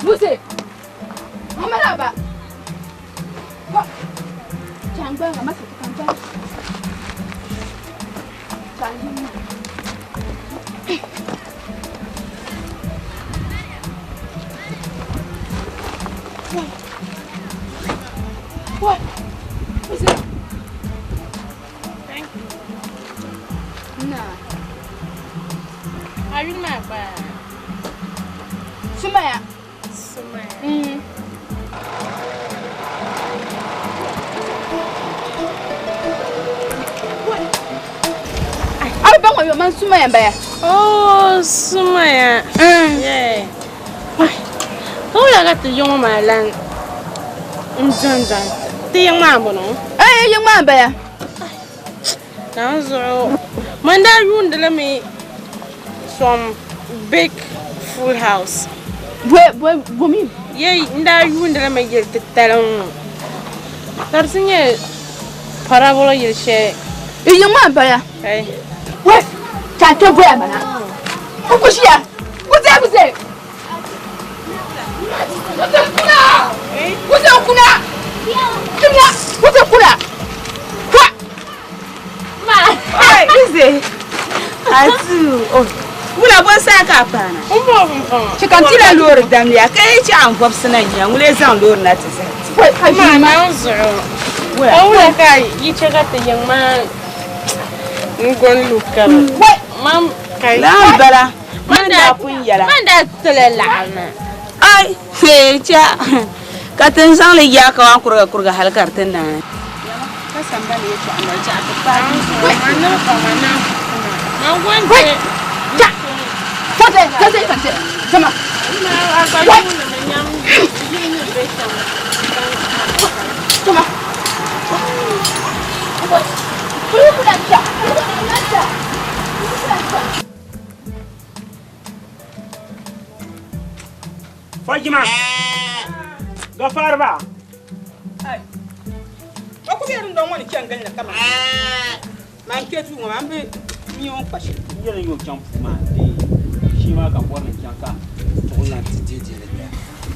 Muse. Mama ba. Wa. Changba ga masa kanta. Changi. What? What's it? Thank you. Nah. Are you my bad? Sumaya. Sumaya. What? Ai ban wayo man Sumaya baya. Oh, Sumaya. Yeah. Ko la ga ti yɔŋɔ maa lan n zɔn ti yiŋ maa bɔno. Eh, yiŋ maa baya. Na zuɣu man daa yuundili mi some big full house. Bwe bwe bomi. Ye n daa yuundili mi yili titali ŋɔ. Ka di ti nyɛ parabolo yili shɛli. Yiŋ maa baya. Hey. We, ka ke boya mana. Ku kushiya. Kuze kuze. Kuze kuna. Kuze kuna. Kimya, kuze kuna. Kwa. Ma. Hey, Ize. Atu. Oh. Wula bo sa ka pana. Umbo mfon. Chikantila lori damliya kai ci an vobsi na nya ngule zan lori na ti zan. Wai, ka Ma na zuɣu. Wula. O wula ka yi che ka ti yiŋ maa n gon lu kari. Wai. Mam ka La bala. Man da pun yɛla. Man daa tila laɣim na. Ai, fe cha. Ka tin zaŋ li yaa ka wan kuriga kuriga hali ka di ti naai. Ka sambani yɛltɔɣa mali chaɣa ti paai. Man ni pa man na kuna. Man gon Wai. je. Cha. Kote, kote kante. Sama. Ma a gba yuuni mi nyam yihi ni be shɛm. Sama. Kulu kuna cha. Kulu kuna cha. Kulu kuna cha. Fajima. Gafar ba. Ai. Ba ku bɛ dɔn ŋɔni chɛn gilli kama. Man ke tu ŋɔ man bi mion kpa shɛli. N yɛli yo chaŋ puu maa di shii maa ka bɔri ni chaŋ ka tuɣu lan ti deei deei li gbaya.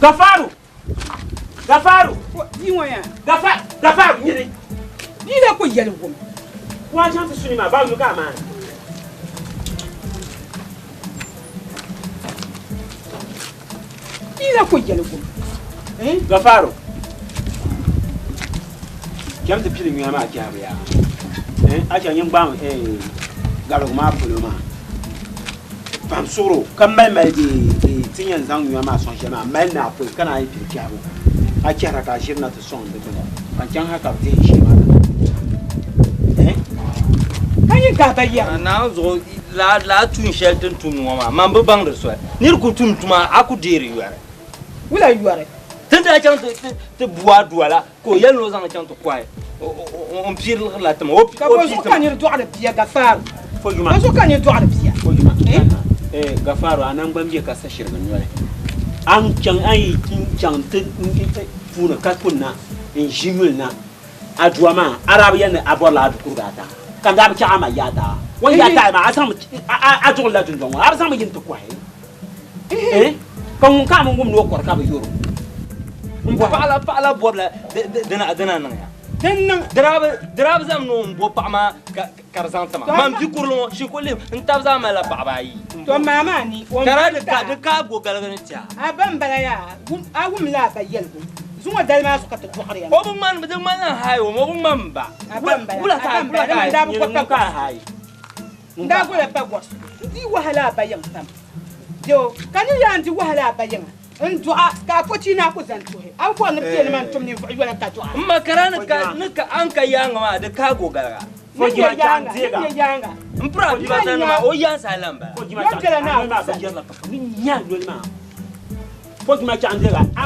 Gafaru! Gafaru! Bia ŋɔ yaa. Gafaru nyini. Bia la ku yɛli wum. Waa chaŋ ti suni maa ba yu ka a maani. Bia la ku yɛli wum. Gafaru. Cham ti pili nyuya maa kpɛhibu yaa. A chaŋ nyin gbaam galigu maa polo maa. Pam suɣuro ka mali mali di ti yɛn zaŋ nyuya maa sɔŋ shɛli maa mali na pɔi ka naan yi pili kpɛhibu. A chɛhira ka a ʒiri na ti sɔŋ di gbuni. Ka n chaŋ ha ka bi dihi shee maa na. Ka nyin gahi ba yɛri. Naa zuɣu laa tuun shɛli din tum ŋɔ maa man bi baŋdi soli. Niri ku tum tuma a ku deeri yɔri. Wula yɔri? Tin daa chaŋ ti bu a dua la ka o yɛli ni o zaŋ chaŋ ti kɔhi n piiri liɣiri la tima. O Ka bɔ zuɣu ka niri dɔɣiri bia Gafaru? Fojuma. Bɔ zuɣu ka niri dɔɣiri bia? Fojuma. Gafaru, a nangbani bɛ ka sa shirigi noli. An chaŋ an yi chaŋ ti puuni ka kunna n ʒi nyuli na a dua maa a daa bi yɛli ni a bɔrila a du kuriga ata ka n daa bi chaɣ a ma yaata. O yaata maa a zaŋmi a duɣulila dundɔŋ ŋɔ a bi zaŋmi yini ti kɔhi. Ka ŋun ka mi wum ni o kɔri ka bi yɔro. Paɣa la bɔbila dina niŋ ya. Din niŋ. Dirabi zaŋ ni o n bo paɣa maa ka di zaŋ ti ma. Man bi kurili ŋɔ shikuru lihim n tabi zaa malila paɣaba ayi. To maa maa ni o Kara n ta. di ka go galigi ni tiɛha. A ba n bala yaa, a wum la a ba yɛligu. Zuŋɔ dali maa zuɣu ka ti dɔɣiri ya. O bi ŋmani, di ŋmani la n haai o, o bi ŋmani ba. A ba n bala, Wula a ka ba n bala, wula ka n daa bi Nyini kɔri pa ŋun ka gɔrisi. haai. N daa gola pa gɔrisi. N di wahala a ba yiŋ pam. Deo, ka ni yaa n di wahala a ba yiŋa. N dɔɣa ka a pochi na ku zan tuhi. A bɔri ni piɛli man tum ninvuɣu yola ka dɔɣa. N ma kara ni ka ni ka an ka yaaŋa maa di ka go galiga. Ni nyɛ yaaŋa, ni nyɛ yaaŋa. N pira biba sani maa o yaan saha lan bala. Fojima Yɔn biɛla naa chaŋ maa wusa. bi yɛrila pa ni nya noli maa. Fojima chaŋ deega a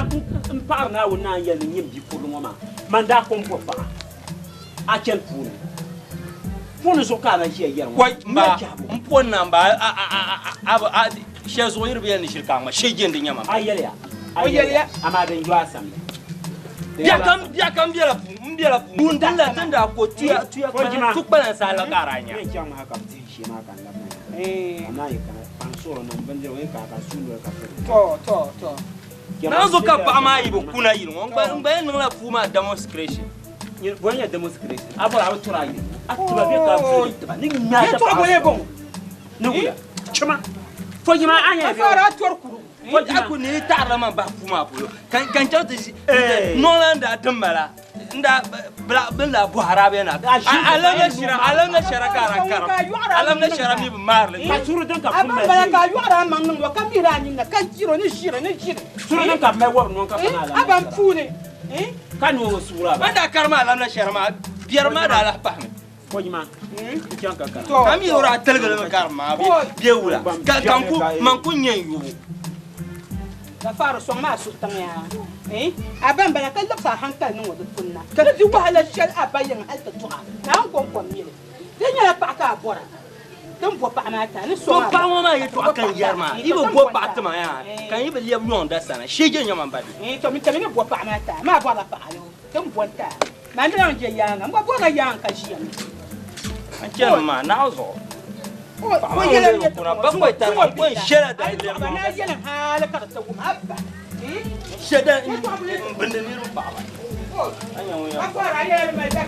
n paɣiri Naawuni naan yɛli ni nyim bi kurili ŋɔ maa. Man daa kom bɔ paɣa. A chani puuni. Puuni zuɣu ka a na ʒiya yɛri ŋɔ. Kɔi, n ba, Nyɛ chahibu. n pon na n ba, a, shɛli zuɣu yiri bi yɛli ni shiri ka a ŋma, shee jɛndi nyama. A yɛliya. A O yɛliya. Amaa din yo a samli. Biɛ kam biɛla puu, n biɛla puu. Bun din la tin daa ko tuya, tuya Fojima. kpana, tu kpana saa la ka a daa nya. N chaŋ maa ka bi dihi shee maa ka n labina ya. A naa yi kana, pan suɣuri niŋ bindirigu, yi ka a ka suu noli ka piri. To, to, to. Na zo ka paɣa maa yi bi kuna yili ŋɔ n gba yɛn niŋla puu maa demonstration. Bɔ nyɛ demonstration a bɔra a bi tura yili a tiba bɛ ka fili tiba ni nya ta Yɛltɔɣa bɔ bɔŋɔ. Ni wula chima fo yima a nyɛ Gafaru a tori kuru. A ku ni taɣarila man bahi puu maa polo kan kan chaŋ ti ʒi nɔŋla n daa tim ma la n daa bila bin daa bɔhi Arabia na alam na shira alam na shira ka ara karim alam na shira mi bi maarili ka suru din ka A pun ban bala mali ka a yɔɣiri a maŋ niŋ wa ka mihiri a nini ka jiro ni ʒiri ni ʒiri. Suru din ka mali wɔbi nɔŋ ka fana alam A ban puuni. Ka nɔŋ suura ba ban daa karima alam na shira maa biɛri maa daa lahi pahimi. Fo yima n chaŋ ka karim. Ka mi yɔrɔ a tiligili mi karim maa bɛ wula ka kan ku man ku nyɛ n yubu. Gafaru sɔŋ maa suhu tiŋ yaa. A ban bala ka labisi a hankali niŋ o di punna. Ka di wahala shɛli a ba yiŋ hali ti dɔɣa. Naa n kom kom mili. Di nyɛla paɣa ka a bɔra. Din bo paɣa maa ta ni sɔŋ a. To paɣa ŋɔ maa yɛltɔɣa kan yɛri maa yi bi bo paɣa tima yaa kan yi bi lɛbi yɔŋ da sana shee je nyɛ man ba bi. To mi tami ni bo paɣa maa ta maa bɔrila paɣa yo. Din bo n ta. Maa ni lahi je yaaŋa. N gba bɔrila yaaŋa ka ʒiya mi. N chani maa naɣ zuɣu. O yɛla n yɛltɔɣa Ba kɔi tari n ko n shɛla da Ayi dɔɣi ba naa yɛli hali ka di ti wum a ba. Shɛda n bindi niriba paɣaba. A bɔra a yɛla ni mali da.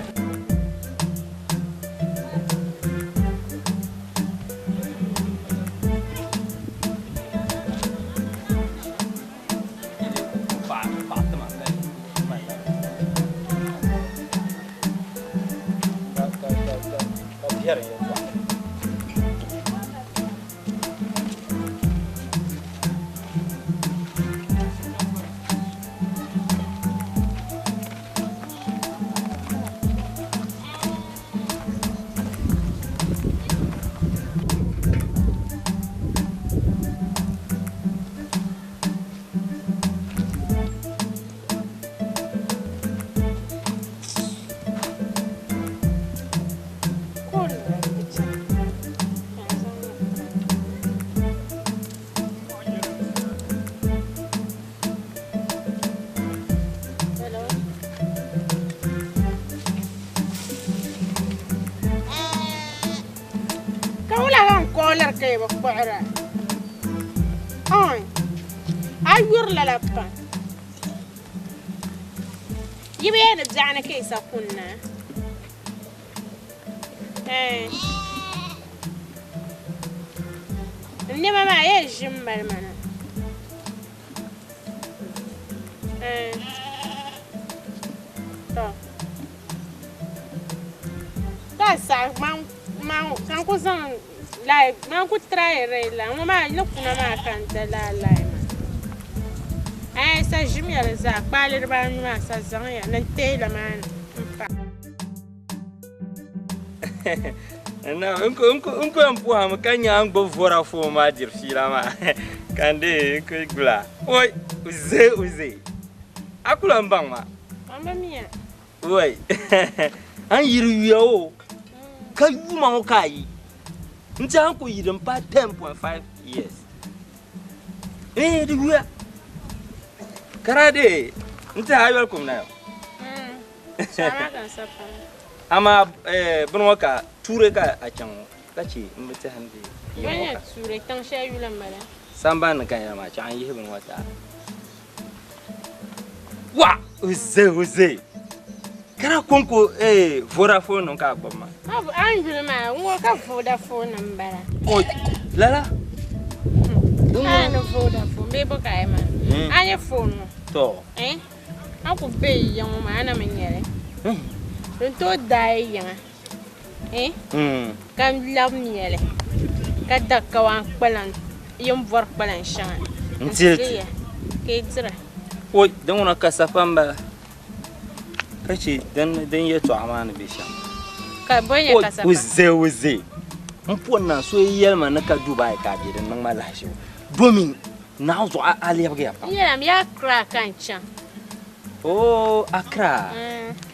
Yibe ni biɛɣuni ka yi sa kunna. N nɛma maa yɛn ʒi m mali ma na. To. Ka saɣi man kan ku zaŋ lai man ku try rai la ŋɔ maa ni kuna maa ka n da laa lai maa. Sa ʒim ya di zaa kpaali dibaanu maa sa zaŋ ya ni n teela maa ni n pa. Na n ku yɛn puhami ka nya n gbubi Vodafone maa diri fiila maa ka n dee n ku gula oi uze uze a ku lan baŋ ma. An bi miya. Oi an yiri yuya o ka yuma ŋɔ ka a yi n ti an ku yi din paai 10.5 years. Di yuya kara de n ti a yɔli kum na yo. Sama kan sa pam. Ama bini ŋɔ ka tuure ka a chaŋ ŋɔ ka che n bi tɛhi n be Bɛ nyɛ tuure tiŋ shɛli yuli n bala. Samban ni kan yɛli maa chaŋ n yihi bini ŋɔ taa. Wa uze uze kara konko Vodafone nim ka a gbubi maa. An yuli maa n ŋɔ ka Vodafone n bala. O lala. A ni Vodafone bee bɔ ka a yɛ maa. A nyɛ phone ŋɔ. To. A ku be yiŋ ŋɔ maa a na mi nyɛli. Din tooi daai yiŋa. Ka labi miɛli ka da kawan kpalan yin bɔri kpalan shɛŋa. N tiri ti. Ka i dira. Oi din ŋuna ka safa n bala. Ka che din yɛltɔɣa maa ni be shɛm. Ka bɔ nyɛ ka safa? Uze uze. N pɔri na so yɛli ma ni ka Dubai ka a be din niŋ ma lahaʒibu. Domin naɣ zuɣu a lɛbigiya pam. N yɛla mi Accra ka n chaŋ. Oh, Accra.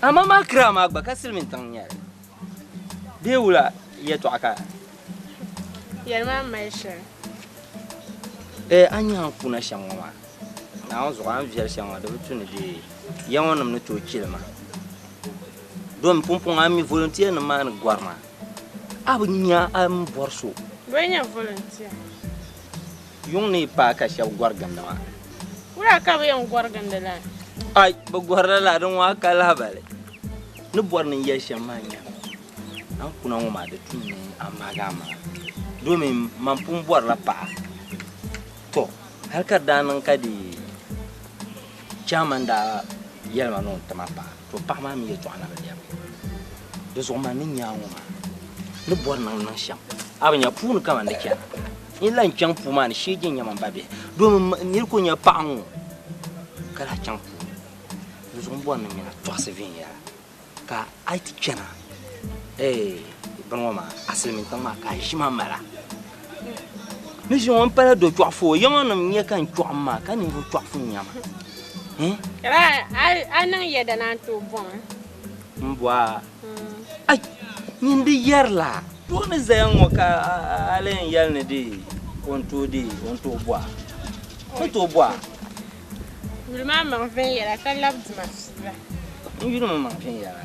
Amma ma Accra maa gba ka silimiin tiŋ nyɛli. Bee wula yɛltɔɣa ka? Yɛli maa mali shɛli. A nya n kuna shɛm ŋɔ maa. Naawuni zuɣu a ni viɛli shɛm ŋɔ di bi tu ni dee ya ŋɔ nim ni tooi chili ma. Domi pumpɔŋ a mi volunteer nim maa ni gɔri maa. A bi nya a ni bɔri so. Bɛ nyɛ volunteer. Yuŋ ni paai ka shɛba gɔri gindi maa. Wula ka bɛ yɛn gɔrigindi la? Ai, bɛ gɔrila la, din ŋɔ a ka lahibali. Ni bɔri ni n yɛli shɛm maa n-nyɛ, A ni kuna ŋɔ maa di tum ni a maagi a maŋa, domin man pun bɔrila paɣa. Tɔ! Hal ka di daa niŋ ka di chairman daa yɛli ma ni o ni ti ma paɣa, tɔ paɣa maa mi yɛtɔɣa na bi lɛbigi. Di zuɣu man ni nya a ŋɔ maa ni bɔri ni n niŋ shɛm, a bi nya puuni ka man di chana. N lan chaŋ puu maa ni shee je n-nya man ba bihi, domin nir ku nya paɣa ŋɔ ka lahi chaŋ puuni. Di zuɣu m bɔri ni m mini a tɔɣisi viɛnyɛla. Ka a yi ti chana bini ŋɔ maa, a silimiin tiŋ maa ka a ʒi ma mala. Ni ʒi ŋɔ m pala do chɔɣifu o, ya ŋɔ nim n-nyɛ ka n chɔɣim maa ka ninvuɣ chɔɣifu n-nya ma. Ka a niŋ yɛda ni a ni tooi bɔ ma? M bɔ a? Ai! Nyin di yɛri la. Doo ni zaya ŋɔ ka a lee yɛn yɛli ni di o ni tooi di o ni tooi bɔ a? O ni tooi bɔ a? Yuli maa maŋ viɛnyɛla ka labi dima fiila. N yuli mi maŋ viɛnyɛla.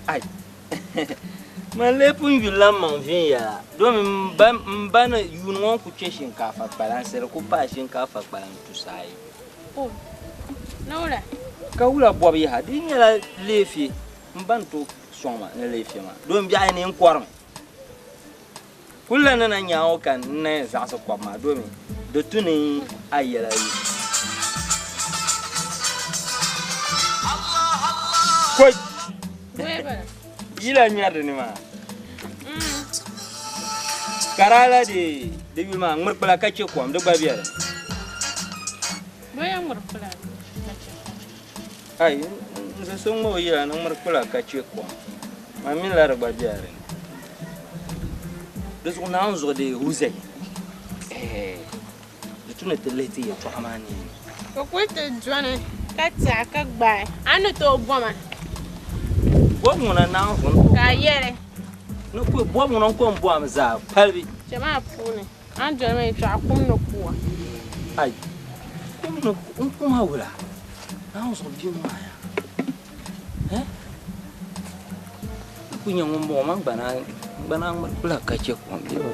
Ai! Man lee pun yulila m maŋ viɛnyɛla domin m ba ni yuuni ŋɔ n-ku kpe shinkaafa kpalansi di ku paai shinkaafa kpalan tusaayi. O, ni wula? Ka wula bɔbu yaha? Di yi nyɛla leefe, m ba ni tooi sɔŋ ma ni leefe maa domin biɛɣu yi ni n kɔrimi. Kulila ni na nya o ka n na yɛn zaɣisi kɔbu maa domi di tu ni a yɛla yi. Koi! Yila ŋmɛri di ni maa. Ka daa la di di yuli maa ŋmurikpula ka chɛ kom di gba be di. Ai, n zo so ŋma o yila ni ŋmurikpula ka chɛ kom. Man mini la di gba bela di ni. Di zuɣu Naawuni zuɣu di huzai. Ɛɛ, di tu ni ti lihi ti yɛtɔɣa maa neemi. O kul ti dɔni ka tiɛhi ka gbaai, a ni tooi bɔ ma. Bɔbu ŋuna Naawuni zuɣu n-tooi Ka a yɛli. Ni kul bɔbu ŋuna n-ko m-bɔ a mi zaa palibi. Kpɛ maa puuni, a ni doli ma yɛtɔɣa kum ni ku a. Ai, kum ni n kum a wula? Naawuni zuɣu bia ŋɔ maa yaa. Eh? N ku nyɛ ŋun bɔŋɔ man gba naan gba naan ŋmiri kpula ka chɛ kom bɛ o.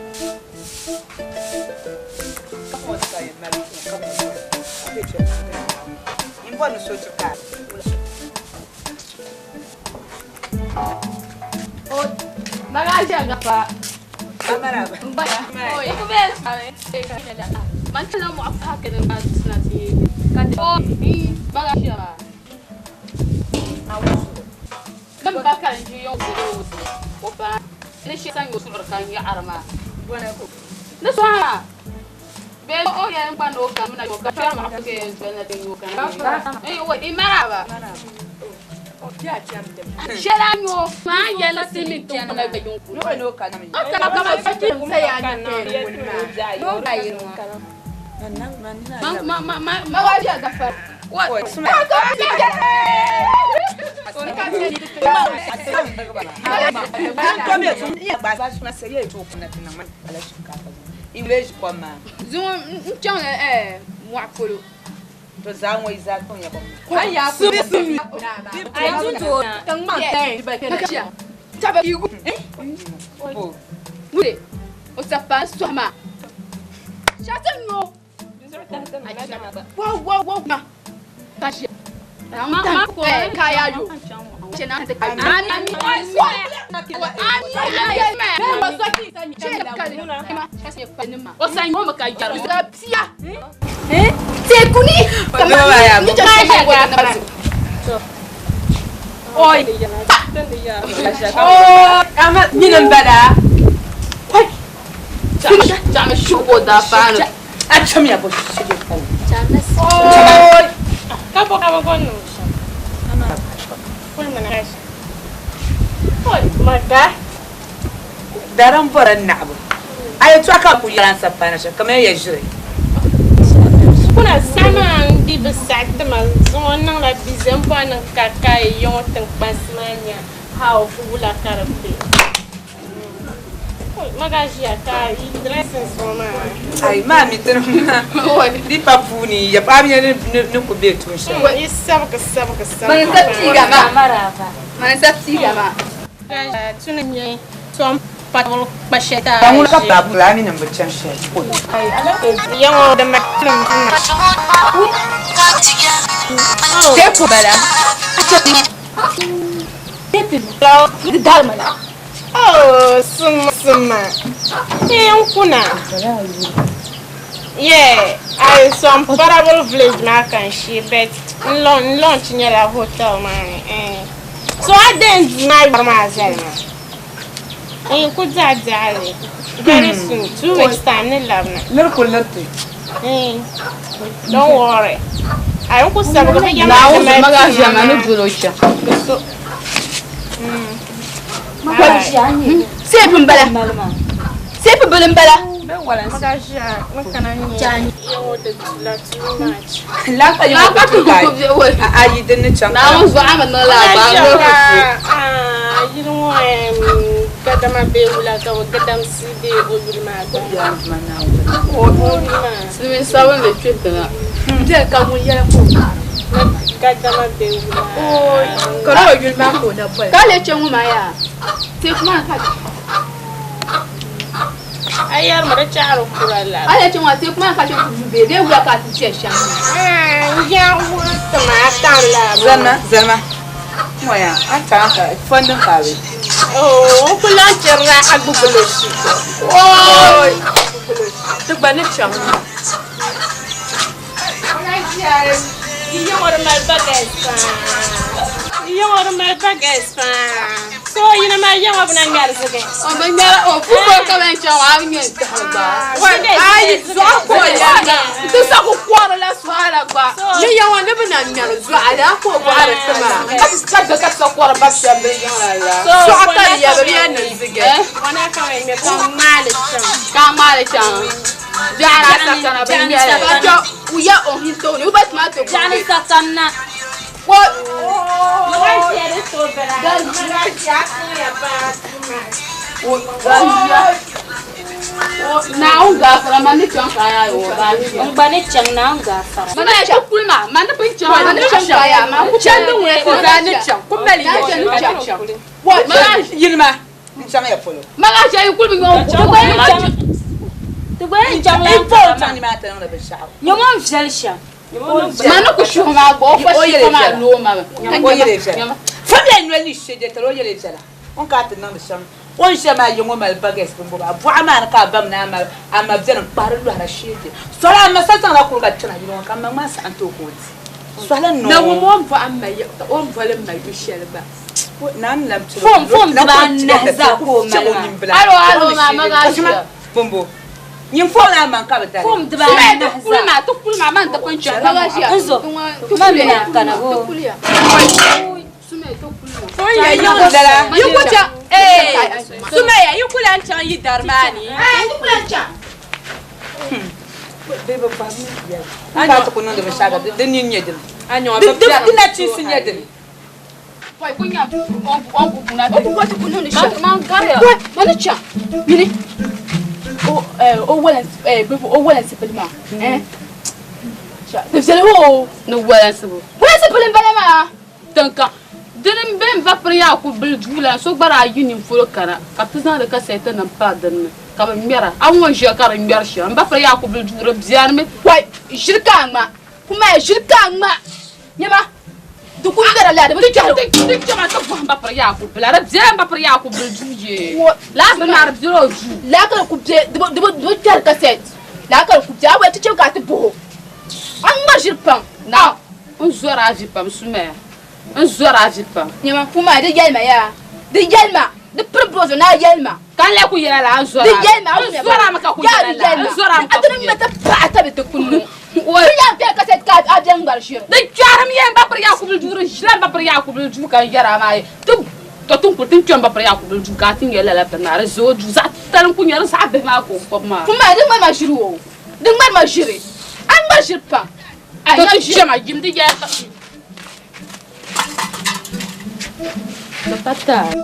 Zuŋɔ n chaŋla mɔɣu polo. Dari m-bɔri n naɣibu. A yɛtɔɣa ka a ku yɛli a ni sabi paai na shɛm, kamani ya ʒiri. Kuna sama n di bi saɣi ti ma zuŋɔ n niŋla busy n bɔri ni n ka ka yi ŋɔ tiŋkpansi maa nya how wula ka di be. Ma gba ʒiya ka yi dressing zuɣu maa. Ai maa mi ti di pa puuni ya paɣa mi ni ku be tuun shɛli. Yi sabigi sabigi sabigi. Mani sa piiga maa. Mani sa piiga maa. Tuni nyɛ tom. Parable kpa shɛli Ka ŋuna ka Fulani nim bi chani shɛli polo. Teeku bala. Di darimi la. Oh, suma suma. N kuna. Yeah, I some parable village maa ka n shee but n launch nyɛla hotel maa ni. Eh. So a den duu maa yɔri maa zali maa. N ku diɛhi diɛhili very soon, 2 weeks time ni labina. Liri ku liriti. Don't worry. A n ku sabigi bi yɛma ti mali Naawuni maa ni doli o chaŋ. So. Seepu m-bala. Seepu bili m-bala. Naawuni zuɣu a mi niŋ lala gba a ni Yili ŋɔ gadama bee wula ka bɛ gadamsi bee o yuli maa gba. Silimiin sabinli kpe tiŋa. Ka ŋun yɛli ka o paɣiri. Gadama bee wula. Ka o yuli maa ka o na boli. Ka lee che ŋɔ maa yaa? Teeku maa ka. A yɛri mi di chaɣiri kura la. A lee che ŋɔ maa teeku maa ka che ku du bee dee wula ka a ti chɛ shɛm? N yɛn wuhi ti ma a tam la. Zalima, zalima. Ŋɔ yaa, a tam ka fɔndi ka a be. Oo, n ku lan chɛrila a gbubili shito. Ooi! Ti gba ni chaŋ. Yi ŋɔ di mali baguettes paa. Yi ŋɔ di mali baguettes paa. So yini maa ya ŋɔ bina ŋmɛri zigi. O bi ŋmɛra, o pukoro ka bɛn chaŋ maa, a bi ŋmɛ n-taɣiri gba. Ayi, zuɣu ka o yɛli. Ti sa ku kɔri la suɣa la gba. Ni ya ŋɔ ni bi na ŋmɛri zuɣu, laa ka o bɔhiri ti maa. Ka ti sa ka ti sa kɔri ba shɛm bɛ yiŋ la la. Suɣa ka di yɛ, bɛ bi yɛn niŋ zigi. Ŋɔna ka bɛ ŋmɛ ka ŋmaali chaŋ. Ka ŋmaali chaŋ. Biɛɣu daa sa kana bɛ ŋmɛli. Ka chɛ o ya o hintooni, o ba tomato Biɛɣu ni sa kamna. Naawuni gaafara man ni chaŋ ka a yaa o ba N gba ni chaŋ Naawuni gaafara. Mana ya kuli maa man ni pun chaŋ man ni chaŋ ka a yaa maa ku chandi ŋuna ti zaa ni chaŋ ku mali ya ni chaŋ Yilima n chaŋ ya polo. Mana ya yi kuli bi nyɛ o Ti gba yɛn chaŋ la N pa o chaŋ nimaa ti niŋdi binshɛɣu. Nyɛ o ni viɛli shɛm. Ma ni ku shuhi maa gba o fa shipa maa loo ma mi. O yɛli viɛla. Family noli ni she jɛtali o yɛli viɛla. O ni ka ti niŋdi shɛm o ni shɛm maa yiŋ o mali baguettes bini bɔba bɔɣa maa ni ka a bam ni a ma bɛni n kpahiri lɔhira sheegi sɔhila a ma sa zaŋla kuriga kpɛna yili ŋɔ ka m ma ŋmaa saɣim ti o ka o di sɔhila noo. Na wum o ni bɔhi m ma o ni boli m ma yu shɛli gba. Naa ni lan pili Fom fom dibaanahi zaa ka o mali maa. Alo alo maa ma gaa ʒiya. Bɔmbo. Nyin fom a maŋ ka bi dali. Fom dibaanahi zaa. Ti kuli maa man ti pun chaŋ. N zo ma mi na kana bo. Yi ku chaŋ, ee, Sumaya, yi ku lan chaŋ yi dari maa ni. A ka ti ku niŋdi binshɛɣu ka di nini nyɛ dini. Di nachiinsi nyɛ dini. Ni walansibu walansi bili m-bala maa tinka dini m-be m ba piri yaa ku bili duu la so gba daa yi nini polo kana ka bɛ ti zaŋdi kasɛɛtinima pari din ni ka bɛ ŋmɛra a ŋɔ n-ʒiya ka di ŋmɛri shɛm m ba piri yaa ku bili duu di biɛnimi wai ʒiri ka a ŋma kumaya ʒiri ka a ŋma nyɛma di ku ŋmɛra laa di bi kpɛhiri ti kpɛma ti bɔhim ba piri yaa ku bila di bela m ba piri yaa ku bili duu yee laa bini maa di bela o duu laa ka di ku be di bi kpɛhiri kasɛt laa ka di ku be a wali ti chɛ ka a ti bɔh o a ŋma ʒiri pam na n zɔri a vi pam Sumaya n zɔri a vi pam nyɛma kumaya di yɛlima yaa di yɛlima di piri buro zuɣu ni a yɛlima ka n lee ku yɛla la a zɔri a mi n zɔri a mi ka ku yɛla la n zɔri a mi ka ku yɛla ti paɣa tabi ti kuni ŋɔ yan bɛ ka ka a bɛ ŋmari ʒiri di kpɛrimi yɛn ba piri Yakubu duu di ʒila n ba piri Yakubu duu ka n yɛri a maa ti to tin kuli tin kpɛ n ba piri Yakubu duu ka a ti nyɛ lala bini maa di ʒɛ o duu zaɣ titali n ku nyɛ di zaɣ bihi maa ka o kɔbi maa kuma di ŋmari ma ʒiri o di ŋmari ma ʒiri a ŋmari ʒiri pam a nya ʒiri ma yim di yɛla ka di pa taai.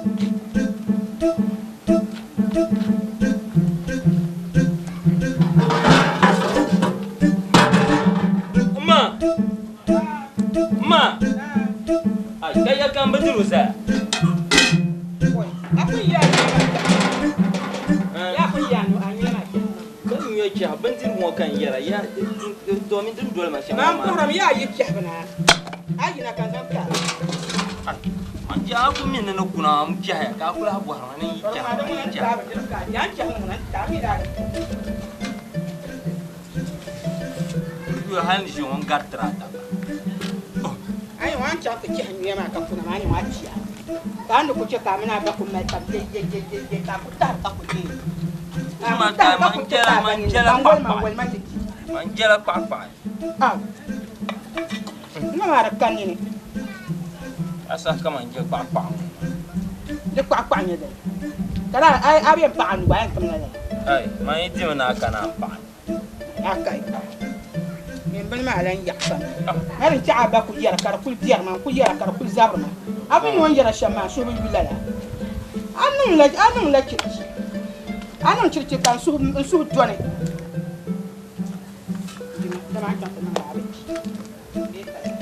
Ma! Ma! Ai, ka ya kan bindirigu zaya. ŋɔ ka n yɛra ya domin din doli ma shɛm Man puhirimi yaa yi kpɛhibu na a yina ka n zaŋ ti a. Man jɛ a ku mi ni ni kuna n kpɛhiya ka a ku lahi bɔhiri ma ni n yi Bɔrima kpɛhi di n yi ŋuna n kpɛhi. ti a bindirigu ka a di a ni kpɛhi ŋuna n ti a mi daa di. Yuya hali ni ʒiya ŋɔ n gari tiri ata gba. A yi ŋɔ a ni chaŋ ti kpɛhi nyuya maa ka kuna maa a ni ŋɔ a kpiya ka a ni ku chɛ ka a mini a ba ku mali tab ye ye ye ye ye ka a ku tahiri ka ku deei. Ka a ku tahiri ka ku chɛ ka a ba nini man wali man wali ma ti kpi. Man jɛla kpaɣikpaɣi. Aw. Ŋɔ maa di ka nini. A saha ka man jɛ kpaɣikpaɣi ŋɔ. Di kpaɣikpaɣi nyɛ dini. Ka daa a bɛ yɛn paɣi a nuu a yɛn timla lala. Ai, man yi dimi ni a kana a paɣi. A kai. Min bini maa lan yaɣisa mi. Ma din chaɣ a ba ku yɛra ka di kuli biɛri ma, n ku yɛra ka di kuli zabiri ma. A mi ni o ni yɛra shɛm maa, n suhu bi yu lala. A niŋla, a niŋla chirichi. A niŋ chirichi ka n suhu, n suhu dɔni. Dima, dama a chaŋ ti niŋla a bi kpi bee ka lala.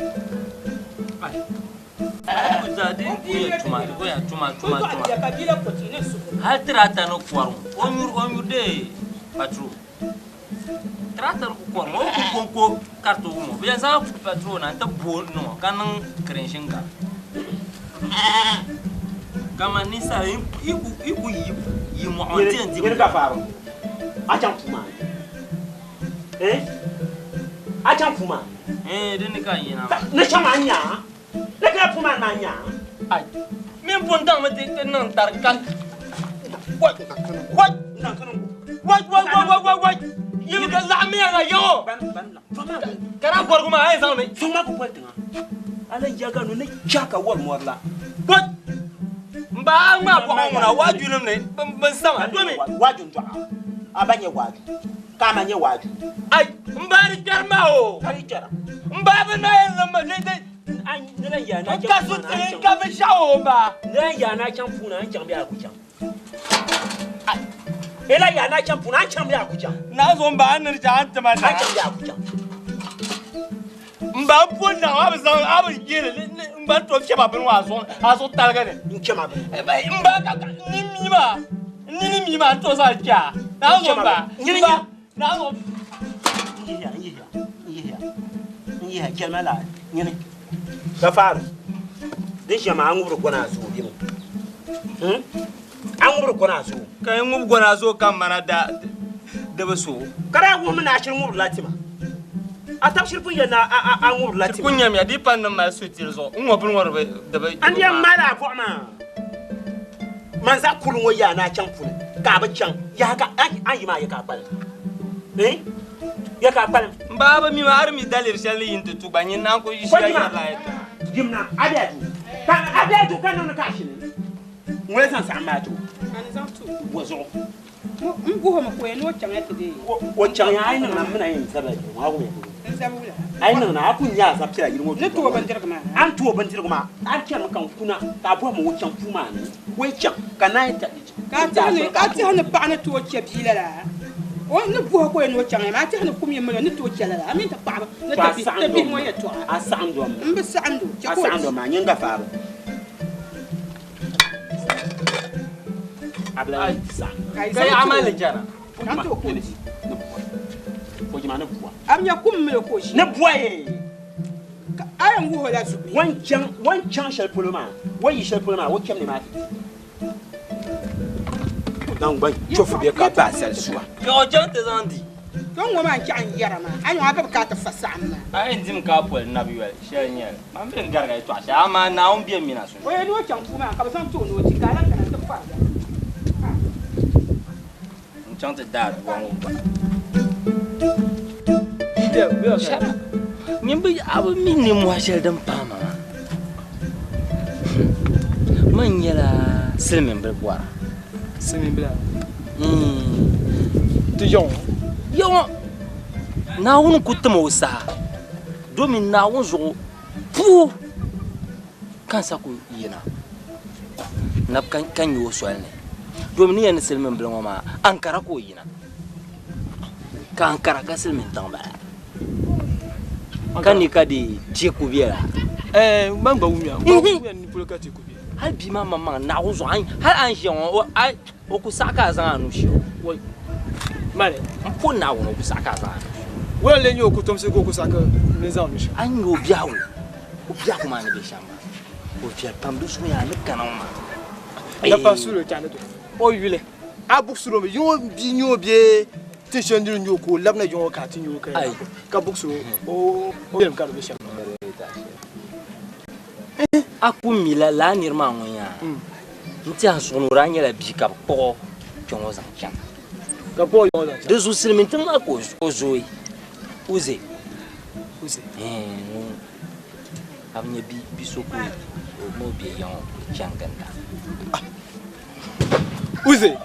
Ai, ku zaa di ku yɛ tuma, di ku yɛ tuma, tuma, Ku dɔɣi tuma. bia ka bia la ko tia ni n suhu. Hali tirata ni kɔri ŋɔ, o nyuri, o nyuri dee patrol. Tirata ni ku kɔri ŋɔ, o ku konko karitigu ŋɔ. Bɛ yɛn zaŋla patrol na nti bo niŋ o ka niŋ kirinshin gari. Kaman ninsala yi ku yi ku yi yi mɔɣu nti yɛn di Nyini ka faaro. A chaŋ puu maa ni. Eh? A chaŋ puu maa ni. Eh, di ni ka n yina maa. Ni chaŋ maa n-nya a. Ni kana puu maa ni maa n-nya a. Ai, min pun daŋmi ti ti niŋ tari ka wai wai wai wai wai wai wai wai yili ka laɣimmiya na yaŋɔ ka daa bɔrigu maa a yɛn zaŋmi. Sɔŋ maa ku poli tiŋa. A la yaga nu ni cha ka wari mɔri la. Wai m ba a ŋmaa bɔɣu ŋɔ ŋuna waajunim ni bin sama domi. Waaju n-dɔɣi a. A ba nyɛ waaju ka a ma nyɛ waaju. Ai m ba di kpɛri ma o. Ka di kpɛra. M ba bi na yɛn niŋ ma di di. Ni lan yaa na N ka so tili n ka binshɛɣu o ba. Ni lan yaa na chaŋ puuni a ni chaŋ bee a ku chaŋ. I lan yaa na chaŋ puuni a ni chaŋ bee a ku chaŋ. Naa zo m ba a ni di chaŋ a ni ti ma A ni naa. chaŋ bee a ku chaŋ. M ba m pun naɣ a bi zaŋ a bi yɛli ni m ba ni tooi fiɛba bini ŋɔ a zuɣu a zuɣu taliga ni. N chɛ ma bini. M ba ka ka n nini mii maa n nini mii maa n tooi zaŋ chɛ a. Naa zo m ba Nyini m ba nyini. naa zo. N yihiya n yihiya n yihiya n yihiya chɛli ma laa nyini. Gafaaru din shɛm maa a ŋubiri gɔna a zuɣu bimi. A ŋubiri gɔna a zuɣu. Ka n ŋubi gɔna a zuɣu ka m mana da di bi so. Ka daa wuhimi ni a shiri ŋubirila tima. A tab shiri pun yɛli ni a ŋubirila Ti tima. ku nyamiya di pa ni mali sutili zuɣu n ŋɔ bini ŋɔ di bi N di yɛn maali a bɔɣu maa. Man zaɣ kurili ŋɔ yaa ni a chaŋ puni ka a bi chaŋ yaha ka a yi maa ya ka a kpalim. Eh? Ya ka a kpalim. M ba a bi mi maa a di mi daliri shɛli ni yi ni ti tu gba nyin naan ku yi shila yɛrila a yɛtɔɣa. Yimna a be a duu. Ka a be a duu ka niŋdi ka a shini. Ŋuni zaŋ saɣim maa ti o. Ka ni zaŋ ti o. Bɔ zuɣu? N guhi mi ka o yɛn ni o chaŋ ya ti deei. O chaŋ ya a yi niŋ na m mi na yɛn zabila yili ŋɔ a wum ya ti N zabi wula? A yi niŋ na a ku nya a zab piɛla yili ŋɔ Ni ti o bindirigu maa. A ni ti o bindirigu maa a chɛrimi ka n kuna ka a bɔhi ma o chaŋ puu maa ni o yi chaŋ ka naai ta Ka a tɛhi ni a tɛhi ni paɣa ni tooi chɛ bia lala o ni guhi ka o yɛn ni o chaŋ ya maa a tɛhi ni kum yi mali o ni tooi chɛ lala a mini ti paɣaba ni ti bihi ŋɔ yɛltɔɣa. A saɣim dɔm M bi saɣindi o chɛ A ka o saɣim di. dɔm maa nyin Gafaaru. A bi lahi saɣim. Ka yi Ka zaŋ yaɣa ti maa o. ni jɛra. Zaŋ ti o ka o di. Kojima ni bua. A bi nya kum mali o ka o ʒi. Ni bua ye. Ka a yɛn wuhi o la zuɣu. Wan chaŋ shɛli polo maa, o yi shɛli polo maa, o chɛm ni maa ti di. O daŋ gba chofu bɛ ka bahi sali sua. Ka o chaŋ ti zaŋ di. To ŋɔ maa n-chaɣ n yɛra maa, a nyaŋ a bi ka ti fa saɣim maa. A yɛn dim ka a poli nabi yoli, shɛli n-nyɛ li. Man bɛ n-garigi a yɛtɔɣa shɛli, amaa Naawuni be m mina suli. O yɛn ni o chaŋ puu maa ka bɛ zaŋ ti o ni o di, ka a lahi kana nti fari ya. N chaŋ ti daai dua ŋɔ gba. Nyin bi a bi mi ninmɔhi shɛli din paai ma maa. Man nyɛla silimiinbili bɔra. Silimiinbila? Ti yaŋɔ? Yaŋɔ. Naawuni ku tim o saha domin Naawuni zuɣu puu ka n sa ku yina nab ka nya o soli ni. Domin ni yɛn ni silimiinbili ŋɔ maa Ankara ka o yina. Ka Ankara ka silimiin tiŋ bala. Ka ni ka di teeku bela. Man gba wumya. Man wumya ni polo ka teeku be. Hali bia maa maŋmaŋ Naawuni zuɣu hali a ni ʒiya ŋɔ o ku saɣi ka a zaŋ a nuu shee o. Wai. Mani. N po Naawuni o ku saɣi ka a zaŋ a nuhi. Wula n-lee nyɛ o kutomsi ka o ku saɣi ka n zaŋ n nuhi shɛm? A ni nya o biɛhigu, o biɛhigu maa ni be shɛm maa, o viɛli pam, di zuɣu yaa a ni kana ŋɔ maa. Nafa suuli o chaɣ ni doli o yuli. A buɣisiri o mi, yiŋ o bia nya o bee tin shɛli nir nya o ka o labina yiŋ o ka a ti nya o ka ya ka buɣisiri o o yɛlim ka di be shɛm. A ku mi la lala nir maa ŋun yaa n-tɛhi n suhu ni o daa nyɛla bia ka bɛ kpuɣ o kpe ŋɔ zaŋ chaŋ. Ka kpuɣ o yiŋ zaŋ chaŋ. Di zuɣu silimiin tiŋ maa ka o zooi. Uze. Uze. Ŋun a bi nya bi so ka o ni o be yiŋ chaŋ ginda. Uze.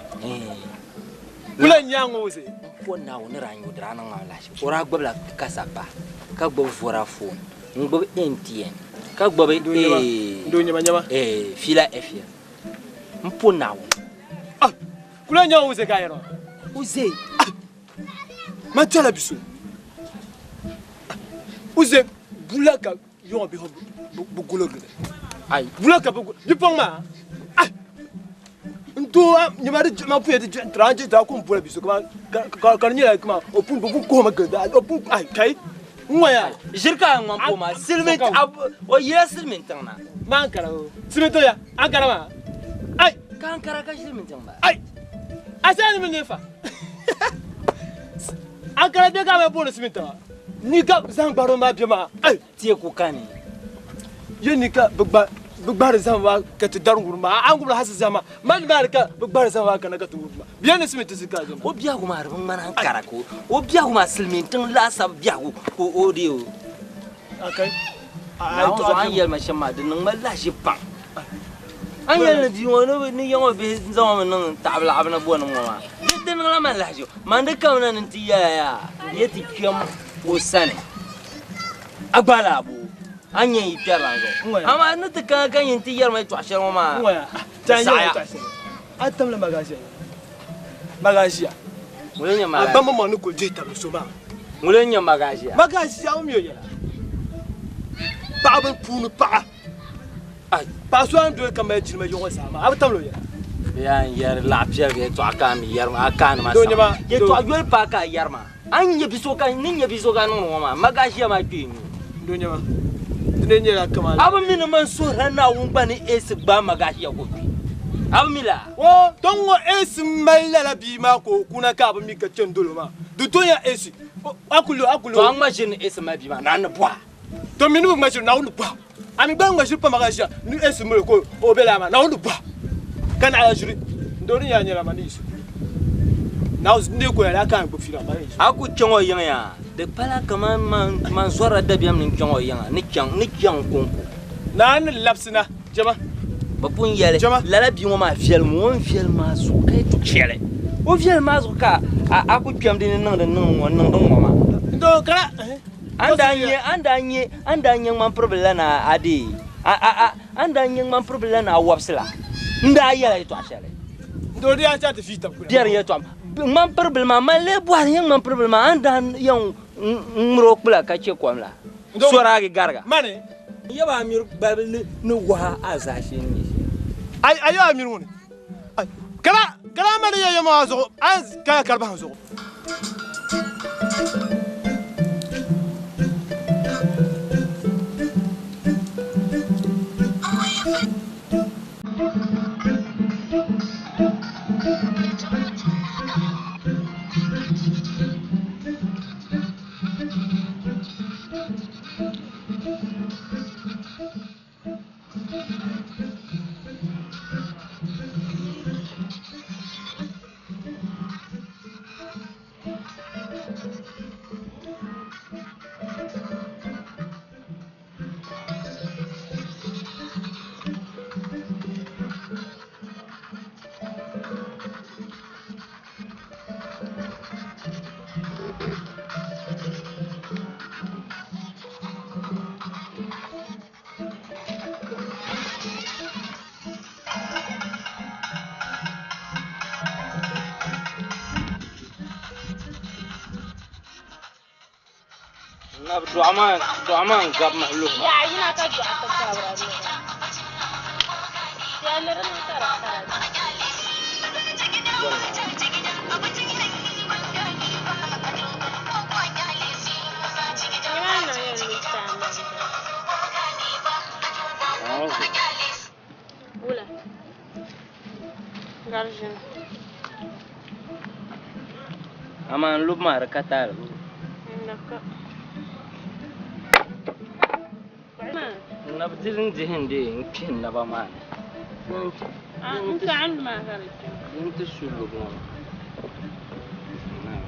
Wula n-nyɛ a ŋɔ Uze? M po Naawuni ni daa nya o di daa niŋ ma alahichi. O daa gbubila kasapa ka gbubi Vodafone n-gbubi MTN ka gbubi Fila FM. M po Naawuni. Kula n-nyɛ Uze ka a yɛri maa? Uze. Man tɛla bi so. Uze bula ka yɔŋɔ bihi bi gulo gili. Bula ka bi gulo. Bipuɣiŋ maa. N doo nyɛma di ma puya di tira n tira ku boli bi so ka ka di nyɛla kaman o pun o pun kuhimi gili da o pun ai kai n ŋɔya. Ʒiri ka a ŋmani po maa silimiin o yila silimiin tiŋ na. Ma Ankara o silimiin tiŋ ya Ankara maa ai. Ka Ankara ka silimiin tiŋ ba. Ai a sani mi ne fa Ankara bɛ ka a bɛ booni silimiin tiŋa ni ka zaŋ gbariba maa bɛ maa ai. Teeku kani. Yi ni ka bɛ gba bɛ gbahiri zahim maa ka ti dari ŋuri maa, a ni ŋubiri hasi zahim maa, mani maa ni ka bɛ gbahiri zahim maa kana ka ti ŋuri maa. Bɛ yɛn ni simi ti zika zahim. O biɛhigu maa di bi ŋmani Ankara ka o biɛhigu maa silimiin tiŋ laasabu biɛhigu ka o deei o. Okay. Naawuni zuɣu a ni yɛli ma shɛm maa di niŋ ma lahiʒi pam. A ni yɛli ni bia ŋɔ ni ya ŋɔ bihi zaŋ o mi niŋ taɣibu laɣibu ni bɔnim ŋɔ maa, di niŋla ma lahiʒi. Man di kamina ni n ti yɛla yaa, n yɛ ti kpɛm o sani. A gba laa bo, a ni nya n yi kpɛrila n zuɣu. Amaa n ni ti kana ka nyin ti yɛri ma yɛtɔɣ shɛli ŋɔ maa, di saɣiya. A tamla magaʒia magaʒia. Ŋuni n-nyɛ A ba maŋmaŋ ni kul dihi tabili so maa. Ŋuni n-nyɛ magaʒia? Magaʒia o mi o yɛla. Paɣiba puuni paɣa. Paɣa so a ni doli ka mali jilima yiŋɔ zaa maa, a bi tamla o yɛla. Bɛ yaa n-yɛri laɣ piɛligu yɛtɔɣa ka a mi yɛri ma, a kaani ma saɣim. Yɛtɔɣ yoli paai ka a yɛri ma. A ni nya bi so ka ni nya bi so ka niŋdi ŋɔ maa, magaʒia maa kpee n-nyɛ o. Doo nyɛma, di ni nyɛla kaman. A bi mi ni man suhirila Naawuni gba ni Eesi gbaai magaʒia ka o kpi? A bi mi laa? O, tɔ ŋ-ŋɔ Eesi m-mali lala bia maa ka o kuna ka a bi mi ka chani dol o maa. Di tonya Eesi, a ku lo, a ku lo. Tɔ a ŋma ʒiri ni Eesi mali bia maa, Naawuni ni bɔh a. Tɔ m mi ni bi ŋma ʒiri, Naawuni ni bɔh a. A mi gba ŋma ʒiri pa magaʒia ni Eesi mali o ka o be laa maa, Naawuni ni bɔh a. Ka naɣila ʒiri n-doo din yaa nyɛla ma ni yi suhu. Naawuni ni ko yɛli a ka a gbubi fiila ma ni yi suhu. A ku chaŋ o yiŋ yaa, di pala kaman man zɔrila dabiɛm ni n chaŋ o yiŋa ni chaŋ ni chaŋ kɔŋko. Naa ni labisi na, jɛma. Bɛ pun yɛli, lala bia ŋɔ maa viɛlim o ni viɛlim maa zuɣu ka yi ti chɛ li. O viɛlim maa zuɣu ka a ku kpɛm di ni niŋdi niŋ ŋɔ niŋdi ŋɔ maa. N-doo kana. A ni daa nya, a ni daa nya, a ni daa nya ŋmampiribila la ni a deei, a, a, a, a ni daa nya ŋmampiribila la ni a wɔbisi la, n daa yɛla yɛtɔɣ shɛli. N-doo di yaa chaŋ ti fii tab kuli. Biɛri yɛtɔɣa. Ŋmampiribila maa, man lee bɔhiri nyɛ ŋmampiribila maa, a ni daa yɛn ŋmir o kpula ka chɛ kom la, sɔraagi gariga. Mani. N yaba a miri gbalibu ni wahi a zaashee ni nyɛ shɛli. A yaba a miri ŋuni? Kala, kala a mali ya yɛma zuɣu, a kaya karibahi zuɣu. Nabi dɔɣu maa dɔɣu maa n gabi ma luhi ma. Yaɣa yina ka dɔɣu ti gabira luhi. Tiɛha ni di niŋ ka di kara. Gari ʒini. Amaa n lubu maa di ka taali bɔ. N ka. N na bi dili n dihi n dee n kpihi n naba maa ni. N ka n lu maa ka di kpɛm. Din ti su lubu ŋɔ maa.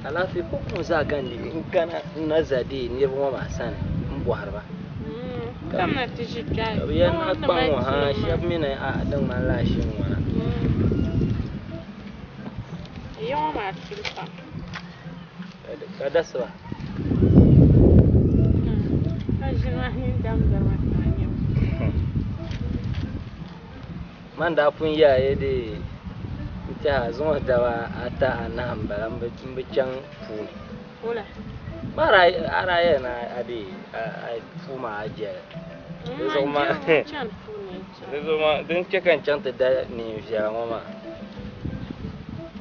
Alaafee ko ŋɔ zaa ka n di n kana n na za dee niriba ŋɔ maa sani n bɔhiri ba. Kamina ti ʒi kpɛhi. Ka bɛ yɛli ni a kpaŋ ŋɔ ha shɛba mi ni a din ŋmanila a ʒini ŋɔ na. Ya ŋɔ maa tuli pam. Ka dasiba. Ka ʒini maa nini damdiri ma ka a nyɛ. Man daa pun yɛla ya dee n tɛha zuŋɔ daba ata anahi m-bala m bi chaŋ puuni. Wula? Ma a daa yɛli ni a dee a puu maa a jɛli. Di zuɣu maa di zuɣu maa din chɛ ka n chaŋ ti da neen viɛla ŋɔ maa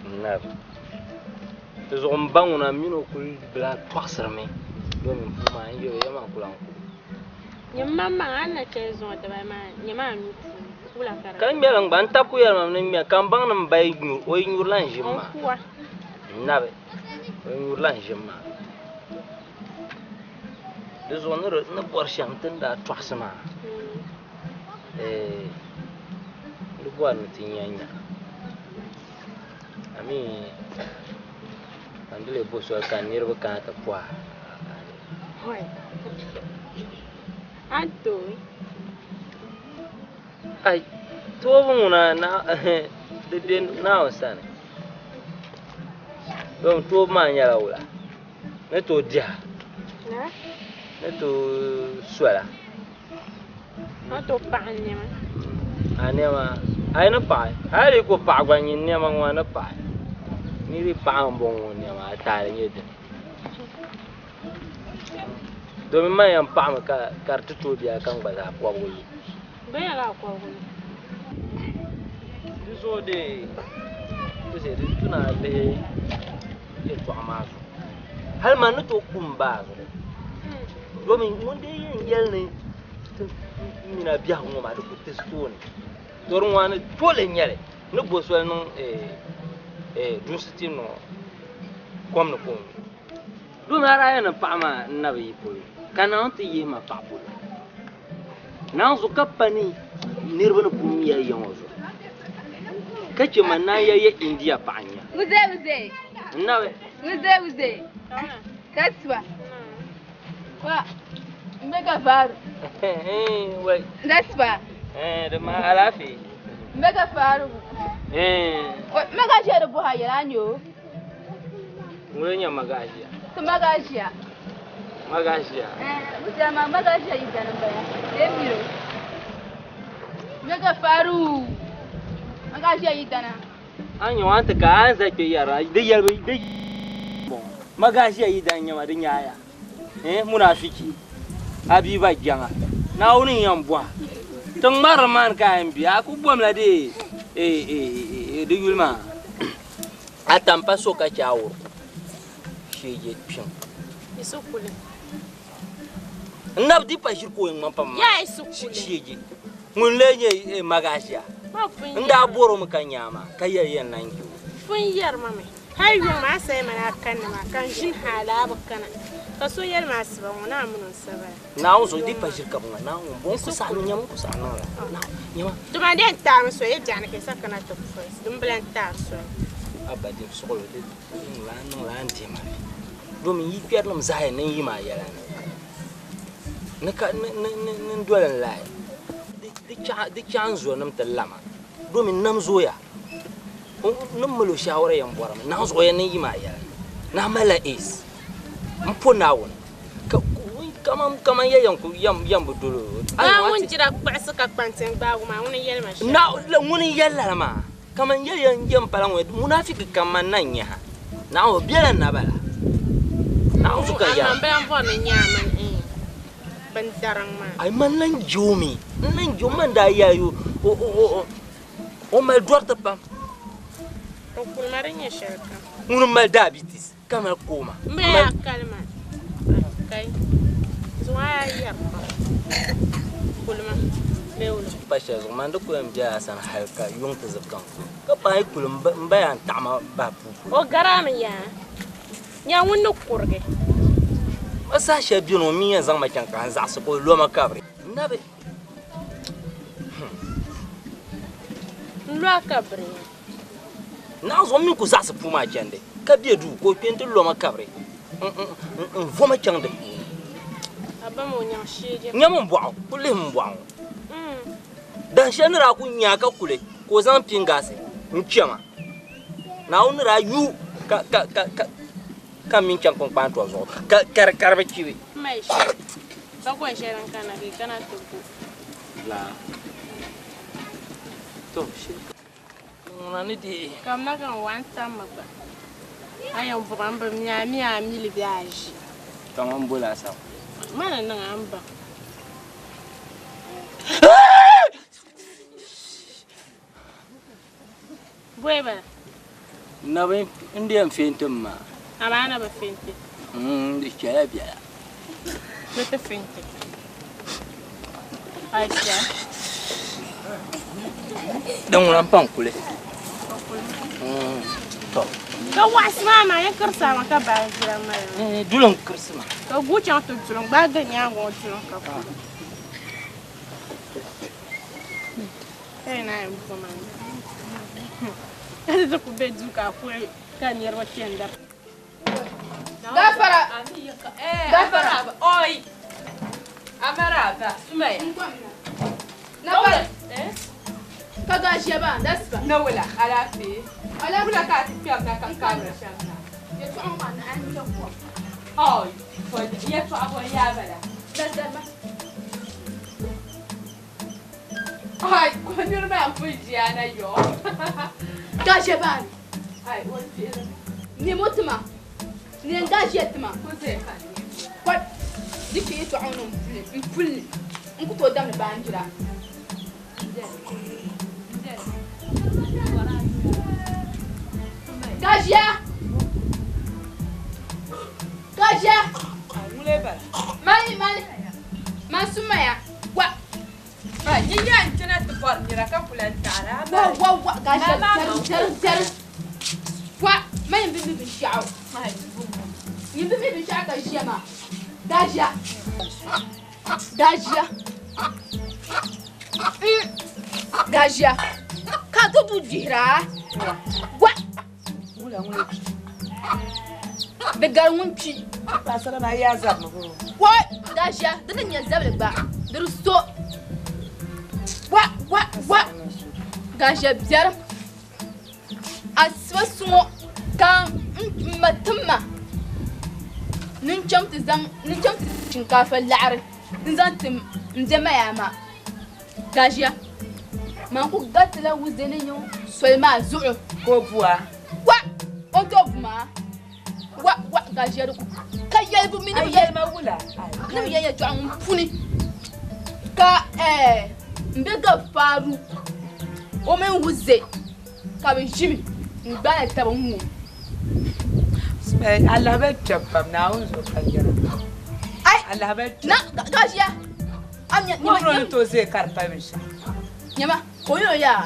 n-nabi. Di zuɣu m ba ŋuna mini o kuli bila tɔɣisirimi domin puu maa n yɛl o ya maa ku lan ku. Nyɛ maŋmaŋ a ni na chɛli zuŋɔ dibali maa nyɛ maa nuu puuni wula ka di Ka n ŋmɛli n gba n tabi ku yɛli ma ni n ŋmɛ ka n baŋ ni m ba yi nyuri o yi nyurila n ʒim maa. O kuwa. N nabi o yi nyurila n ʒim maa. Di zuɣu ni ni bɔri shɛm ti ni daa tɔɣisi maa di bɔri ni ti nya nya. Amii ka n di lee bo soli ka niriba kana ti pɔhi a. A tooi. Ai, toobu ŋuna na di be Naawuni sani. Domi toobu maa nyɛla wula? Ni tooi diha? Ni tooi sola? Ni tooi paɣi n nɛma. A nɛma? A yi ni paɣi? Hali yi ku paɣi gba nyin nɛma ŋɔ a ni paɣi. Niri paɣa m-bɔŋɔ ŋɔ nɛma a taali nyɛ dini. Domi man yɛn paɣimi ka di ti tooi biɛla ka n gba zaa kɔbigu lu. Bɛ nyɛla a kɔbigu lu. Di zuɣu dee ti di tuna lihi yɛltɔɣa maa zuɣu. Hali man ni tooi ku m ba a zuɣu. Domin ŋun dee yɛn yɛli ni ti mina biɛhigu ŋɔ maa di ku ti tooni. To di ŋɔ ni tooli n-nyɛ li ni bo soli niŋ dunsi ti niŋ kom ni ka o nyu. Domi a daa yɛn ni paɣa maa n na bi yi polo ka Naawuni ti yihi ma paɣa polo. Naawuni zuɣu ka pa ni niriba ni pun mi ya ya ŋɔ zuɣu ka chɛ ma naan ya ya India paɣa n-nya. Wuze wuze. N nabi. Wuze wuze. Kasiba. Wa. Mbe ka faru. Wai. Kasiba. Di ma alaafee. Mbe ka faru. Mbe ka ʒe di buha yɛla a nyo. Ŋuni nyɛ magaʒia? Ti magaʒia. Magaʒia? Wuze ma magaʒia yi dani baya. Lee miro. Mbe ka faru. Magaʒia yi dana. A nyɛ wan ti ka a za kpe yɛra di yɛlibu di magaʒia yi dani nyɛma di nyaaya. Munafiki a bia ba jɛŋa Naawuni n yɛn bɔha ti ŋmarili maa ni ka a yɛn be a ku bomla di di yuli maa a tampa so ka chɛ a wuriku sheeje kpiŋ. N nabi di pa ʒiri ka o yɛn ŋmani pam maa sheeje ŋun lee nyɛ magaʒia n daa bɔromi ka nyaa maa ka yɛli yɛn lan je o. Pun yɛri ma mi hali yuŋ maa saya mana a kanni maa ka n ʒini ha alaabi kana ka so yɛli ma asiba ŋɔ naa mini n sabala. Naawuni zuɣu di pa ʒiri ka bi ŋa Naawuni bɔ n ku saɣi nyɛma n ku saɣi niŋla nyɛma. Tuma den taami so ye biɛɣuni ka sa kana ti first din bila n taari soli. Abba dim suɣulo di niŋla niŋla n dihi ma vi domin yi kpɛrinim zaa yɛn niŋ yi maa yɛla ni ni ka ni ni ni n doli n lahi di chaɣ n zonim ti lama domin nam zooya ni mali o shawara yɛn bɔrimi naawuni zuɣu yɛn niŋ yi maa yɛla ni a malila AIDS n po Naawuni kaman kaman ya yɛn ku yɛn bi dolo o. Ŋun jira kpaɣisi ka kpanti n gbaagu maa ŋuni yɛli ma shɛli. Na ŋuni yɛli lala maa kaman ya yɛn yɛn pala ŋɔ munafiki kam man na n-nyɛ ha Naawuni bela nabala Naawuni zuɣu ka yɛra. Aman bila bɔri ni nyɛ a mini bin dariŋ maa. Ai man lan je o mi n lan je o man daa yɛli o o mali dɔriti pam. O kulima din nyɛ shɛli kam. Ŋuni mali diabetes ka mali kooma. M bɛ yaa kalima kai zuɣu a yaa yɛri pam kulima. Pa shɛli zuɣu man di ku yɛn bela a sani hali ka yuŋ ti zibi gaŋ ka paai kuli m ba yaa n-taɣi ma bahi puu polo. O garami yaa. Nya ŋun ni kurigi. Ma saha shɛli beni o mi yɛn zaŋ ma chaŋ ka n zaɣisi ka o lo ma kabiri. N na bi. N lo a kabiri yaa. Naɣ zuɣu m mi ku zaɣisi puu maa chandi ka be duu ka o kpe nti lo ma kabiri n-vo ma chaŋ di puuni. A ba ma o nyaŋ sheeja. Nyam m bɔɣu, ku lihi m bɔɣu ŋɔ. Dahin shɛli ni daa ku nya a ka kuli ka o zaŋ pingaasi n-chɛ ma. Naawuni ni daa yu ka m mini chaŋ kpiŋkpaan tɔbu zuɣu ka di ka di bi chibi. Bakɔi shɛli n kana ka yi kana ti gu. Laa. To, shili ka. Ŋuna ni deei. Kamina ka n wa n tammi gba. A yɛn buɣi m bi mi a mi a mili bee a ʒi. Kaman bo laasabu. Ma ni niŋ a n baŋ. Bɔi bala. Nabi n di yɛn fɛnti m maa. Amaa na bi fɛnti. Di chɛla biɛla. Di ti fɛnti. Aisha. Din ŋuna m-pa n kuli. Tɔ. Ka waɣisi maa maa yɛn kirisi a ma ka baanjira mali ma. Duli n kirisi ma. Ka guui chaŋ ti duli n gbaai gili nyaaŋa ŋɔ duli ka kuli. Gafara! Gafara! Oi! Amaraba, Sumaya. Nafara! Ka gaʒiya ba, dasiba. Nawula, alaafee. Wula ka a ti kpɛrina ka kabiri shɛm na. Yɛltɔɣa ŋɔ maa ni a ni kom. Oi, yɛltɔɣa bɔ n-yaa bala. Dadarima. Ai, ko niriba maa pun ʒiya na yɔ. Gaʒiya baa ni. Ai, o dihiri. Nemo tima. Neen gaʒiya tima. Ko zaya ka n nemo. Ko di chɛ yɛltɔɣa ŋɔ ni m puli li n ku tooi damdi baanjira. Gaʒiya! Gaʒiya! Mali mali man sumaya wa. Yi nya n chana ti bɔri nira ka ku lan taɣiri a Wa wa wa gaʒiya zɛri zɛri wa ma yin bi mi binshɛɣu yin bi mi binshɛɣu ka ʒiya maa gaʒiya gaʒiya gaʒiya ka ti du gbihira wa di gari ŋun kpi Paɣasara maa yaa zabimi bro. Wa gaʒiya di ni nyɛ zabili gba di di so wa wa wa gaʒiya biɛrim asiba suŋɔ ka n ma tim ma ni n chaŋ ti zaŋ ni n chaŋ ti shinkaafa laɣiri n zaŋ ti n bɛ ma yaa maa gaʒiya man ku garitila wuzi ni nyɛ soli maa zuɣu ka o bua wa o ni tooi bu maa wa wa gaʒiya di ku ka yɛlibu mi ni bi yɛli ma wula ni bi yɛn yɛltɔɣa ŋun puni ka n bɛ gabi faaru o mini wuze ka bi ʒimi n gbaai taba n ŋum Alahabali kpɛbu pam Naawuni zuɣu ka yɛra ai alahabali kpɛbu na gaʒiya a nyɛ Ko duro ni tooi zaya ka di pali binshɛɣu nyɛma ka o yɛl o yaa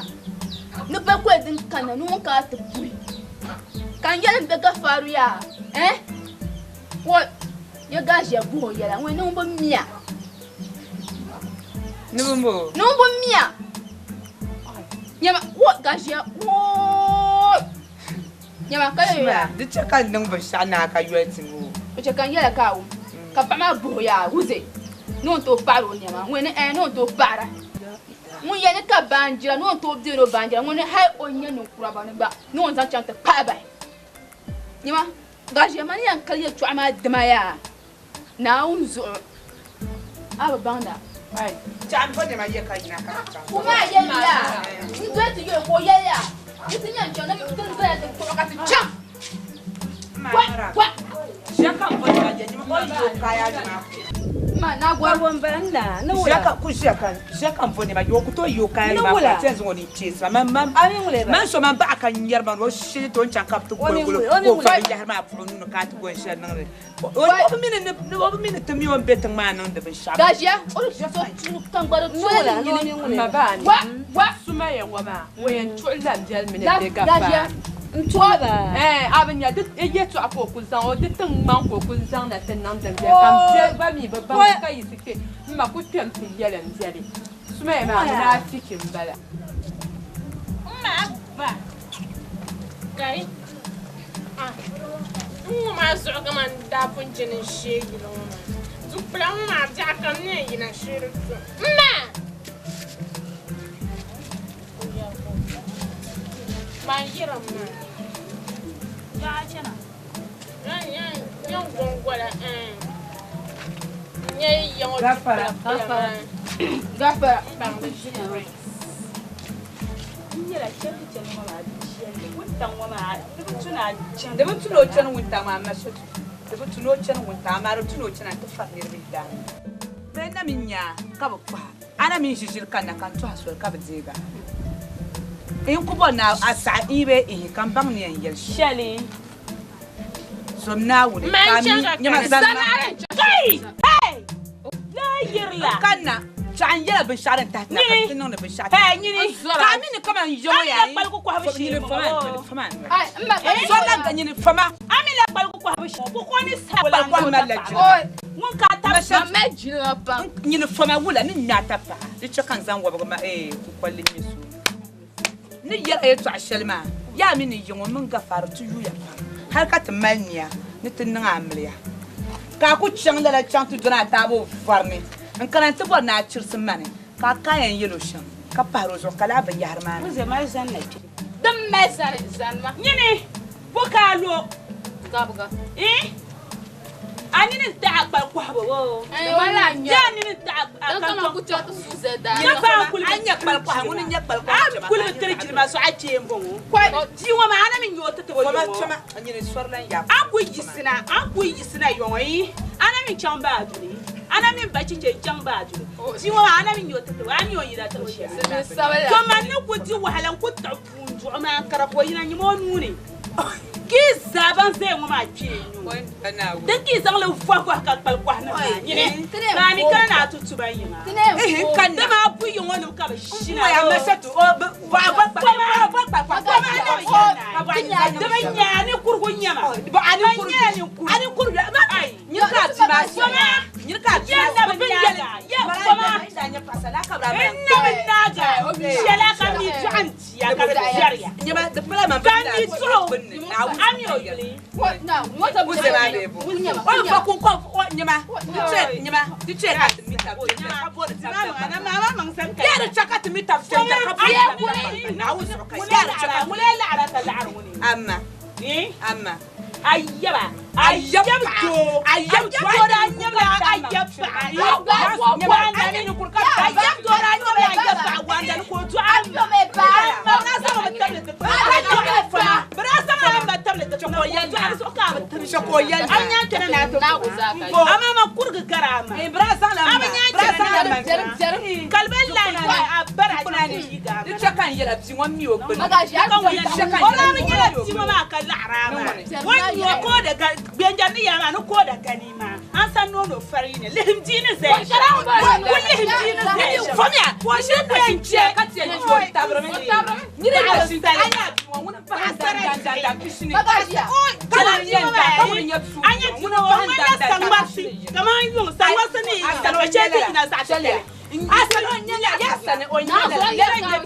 ni bakɔi din kanna ni ŋun kana ti puhi ka n yɛli n bɛ gafaaru yaa eh o ya gaʒiya buhi o yɛla ŋun ni ŋun bi miya ni bi mo ni ŋun bi miya nyɛma o gaʒiya o nyɛma ka yɛl o yaa di chɛ ka n niŋ binshɛɣu naa ka yoli ti ŋɔ o chɛ ka n yɛla ka a wum ka paɣa maa buhi o yaa wuze ni o ni tooi paɣiri o nɛma ŋun ni eh ni o ni tooi paɣira ŋun yɛli ni ka baanjira ni o ni tooi bɛ ni o baanjira ŋun ni hali o nyɛ ninkura ba ni gba ni o ni zaŋ chaŋ ti kpahi bahi nyɛma gaʒiya ma ni yɛn kali yɛltɔɣa maa dima yaa Naawuni zuɣu a bi baŋda Chaɣ n bo nɛma yɛ ka yina ka ti chaŋ o maa yɛli yaa n doli ti yoli ka o yɛli yaa ni ti yɛn chaŋ ni ti ni zaya ti kpuɣi ka ti chaŋ wa wa Shɛli ka n bo nɛma yɛ nyɛma o yi o kaya nima. Ma na gwa womba na ni wula. Ʒiya ku ʒiya ka ʒiya ka n vo nɛma yo ku tooi yo ka Ni ma wula. ka ti zaŋ o ni chase ma man A mi ŋule ba. Man so man baɣa ka n yɛri ma o shili to n chaŋ ka bi ti O mi golo ŋule, o mi golo ŋule. ka o binyahari maa puɣi nuuni ka a ti go n shɛli niŋdi o bi mi ni o bi mi ni ti mi o ni be tiŋ maa niŋdi binshaɣu. Gajiya, o ni so tu kan gbara Ni wula, ni o mi ŋule. Ma baani. Wa wa Sumaya ŋɔ maa, o yɛn tuɣi la biɛli mini Da- bɛ Gajiya. gafaari. N tuɣi ba. Eh, a bi nya di yɛltɔɣa ka o ku zaŋ o di tiŋ ŋmaŋ ka o ku zaŋ na ti niŋ din biɛli ka n biɛli gba mi bi baŋ ka yiɣisi kpe n ma ku kpɛm ti yɛli n biɛli Sumaya maa munaafiki n bala. Mma ba. Kai. Ah. N ŋɔ maa zuɣu kaman daa pun chani n shee yili ŋɔ maa. Dukpula ŋɔ maa biɛɣu kam ni yɛn yina shee di tu. Mma! Ban yirim maa. Yaa chana. Yan yan yan gongola eh. Nyɛ yiŋɔ Gafara. dukpula maa. Gafara. N baŋ di ʒiri. N nyɛla chɛli chɛli ŋɔ maa chɛli wuntaŋ ŋɔ maa di bi tu ni a chani. Di bi tu ni o chani wuntaŋ maa ma shɛtu di bi tu ni o chani wuntaŋ amaa di tu ni o chana n ti fari niriba daani. Bɛ na mi nya ka bi kpahi a na mi ʒi ʒili kanna ka n tɔhi soli ka bi deega n ku bɔri ni a saɣi n bee ihi ka n baŋ ni yɛn yɛli shɛli. Zom Naawuni Man ka a mi chaŋ ka nyɛma kani. zani ma. Kai! Hey! Laa yirila. Kanna chaɣa n yɛla binshaɣu din tahi ti na ka Nyini. ti niŋdi binshaɣu. Hey, nyini. Ka a mi ni kaman yiŋɔ A mi yaa la kpaligu kɔhibu shee Nyini ŋɔ. fama nyini fama Ai, n ma Sɔrila ka nyini fama. A mi la kpaligu kɔhibu shee. Kukɔ ni sa Kpaligu kɔhibu mali la jilima. Ŋun ka a tabi Ma mɛ jilima pam. Nyini fama wula ni ŋmɛ a tapaɣa. Di chɛ ka n zaŋ wɔbigu ma ee kukɔlli ŋmɛ soo. Ni yɛla yɛltɔɣa shɛli maa yaa mi ni yiŋɔ mini gafaari ti yuya pam hali ka ti mali nia ni ti niŋ amiliya ka a ku chaŋ lala chaŋ ti dɔni a taabo vari ni n kana n ti bɔri ni a chirisi mani ka a ka yɛn yɛl o shɛm ka pahari o zuɣu ka laa binyahari maa ni. Wuze mali zani na kpe. Din mali zani zani ma. Nyini bo ka a lo. Gabiga. Eh? A nini n taɣa kpali kɔhibu o. Eh, wala nya. Yaa nini n taɣa a Dan kama ku chaŋ ti su zali daa. Gafa n kuli A nya kpali kɔhi ŋuni n nya kpali kɔhi A chɛma. kuli bi tiri jilima zuɣu a kpee n bɔŋɔ. Bia ŋɔ maa a na mi nya o ti tibɔ Fama yɔŋɔ. chɛma nyini sɔrila n yaa. A ku yiɣisina a ku yiɣisina yɔŋɔ yi a na mi chaŋ baaduli a na mi ba chiche n chaŋ baaduli bia ŋɔ maa a na mi nya o ti tibɔ a mi o yina tiŋ shɛli. Silimiin sabila. To man ni ku di wahala n ku taɣi puun duɣu maa n kara ka o yina nyima o nuu ni. Ki zaa ban zaya ŋɔ maa kpee n nyɛ o. Din ki zaŋli vɔhi vɔhi ka kpali kɔhi nim maa nyini maa mi kana na a ti tuba yiŋa. Ihi n kanna. Di maa bu yiŋɔ nim ka bi shina. N ŋɔya mɛsɛtu o bɔ a bɔ kpa bɔ kpa kpa Di bi nya ni kurigu nyɛma. Bɔ a ni kuru Ba nya ni kuru. a ni kuru ma nyini ka a ti maa Fama. nyini ka a ti Yɛn maa na bi naaga. Yɛn fama. N N na bi naaga. Shɛla ka mi dɔɣi n tia ka di biɛriya. Nyɛma di pala man Ka mi dɔɣi o. A mi o yuli. Na, ŋɔ Wuze maa bee bo. O fa kun ko o nyɛma di chɛ nyɛma di chɛ ka ti mi tabi ka bɔri tabi Maa Yɛri chɛ ka ti mi tabi chɛ ka bɔri tabi Naawuni zuɣu ka yɛri chɛ ka Ŋuni laɣara ka laɣari ŋuni. Amma Eh? amma Ayyaba. Ayyab Ayyab doo. Ayyab doo daa nyɛla ayyab paɣa. Ayyab doo daa nyɛla ayyab paɣa wandani ka o dɔɣi amma. Amma bɛ daa zaŋ mi tabili dikpuni. Bɛ daa dɔɣi fama. Bɛ daa zaŋ amma tabili dikpuni. Ka o dɔɣi zuɣu ka a bi tiri. An nyaa kpɛna na a ti fo. Amaa ma kurigi gari ama. Bɛ daa zaŋla Ama nyaa kpɛna na a ti fo. Kaliba lahi a bara a ni yiga Di chɛ ka n yɛla bia ŋɔ mi o gbuni. Magaji, a O daa bi nyɛla bia ŋɔ maa ka laɣiri a maa. O nyɔ ka o da ga gbɛnjɛri ni yaa maa ni ka o da gani maa. An san noon o fari ni lihim diini zaya shɛm. Ku lihim diini zaya shɛm. Fɔmiya Ka o shiri ku yɛn chɛ ka ti yɛn chɛ o tabirimi. Nyini ka shi a nya bia ŋɔ ŋuni pahi dan dan dan dan pishi ni. Magaji, Ka ŋuni yɛn da ka ŋuni nyɛ tuuli A nyɛ ŋuni ŋuni o pahi ŋmanila dan dan dan saŋmarisi pishi ni. kaman yuŋ saŋmarisi ni yi Asani ka o chɛ ti nyɛla yina zaɣ titali. Asani o nyɛla ya asani o nyɛla yɛla nyɛ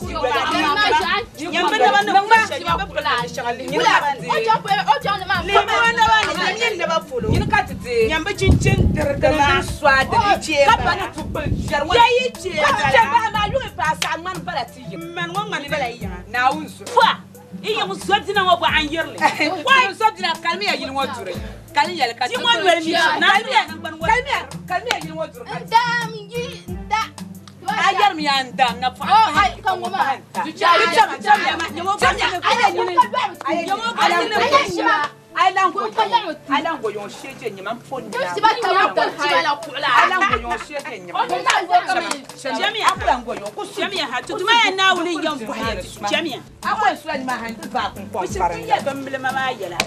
Nyɛmbi naba ni shɛli nyɛmbi pili shɛŋa lihim naba ni. O chaŋ o chaŋ ni maa. Lihim naba ni nyɛmbi naba polo. Nyini ka ti deei. Nyɛmbi chinchin diri Dini maa. din sɔa dini Chee ka bala. pa ni tu kpuli ʒɛri ŋɔ. Ya yi chee Ka ti bala. chɛ bahi maa yuŋi paai saɣa ŋmani bala ti yiŋ. Mani ŋɔ ŋmani bala yiŋa. Naawuni zuɣu. Pua! I yiŋ zobdina ŋɔ gba an yirili. Wai zobdina kalimiya yili ŋɔ duri. Kalin yɛli ka Di ŋɔ noli mi shɛm. Kalimiya Naangbani ŋɔ. kalimiya kalimiya yili ŋɔ duri. N dam yi n da. A yɛrimi yaa n dam na pɔɣa Oh, pahi ai, ka ŋɔ maa. pahi n ta. Di chɛma chɛmiya chɛmiya ala nyini. Ala nyini. Ai lan go ai lan go yon sheje nyima pon ni. Ti ba ta ba ti ba la kuɣula. Ai lan go yon sheje nyima. Jami'a Akulan go yon ku Jami'a ha tutuma ya naawuni yɛn bɔhi ya jami'a. Akwa sula ni ma han ti va kun kon Bɛ farin. shiri yɛ bimbilima maa yɛla.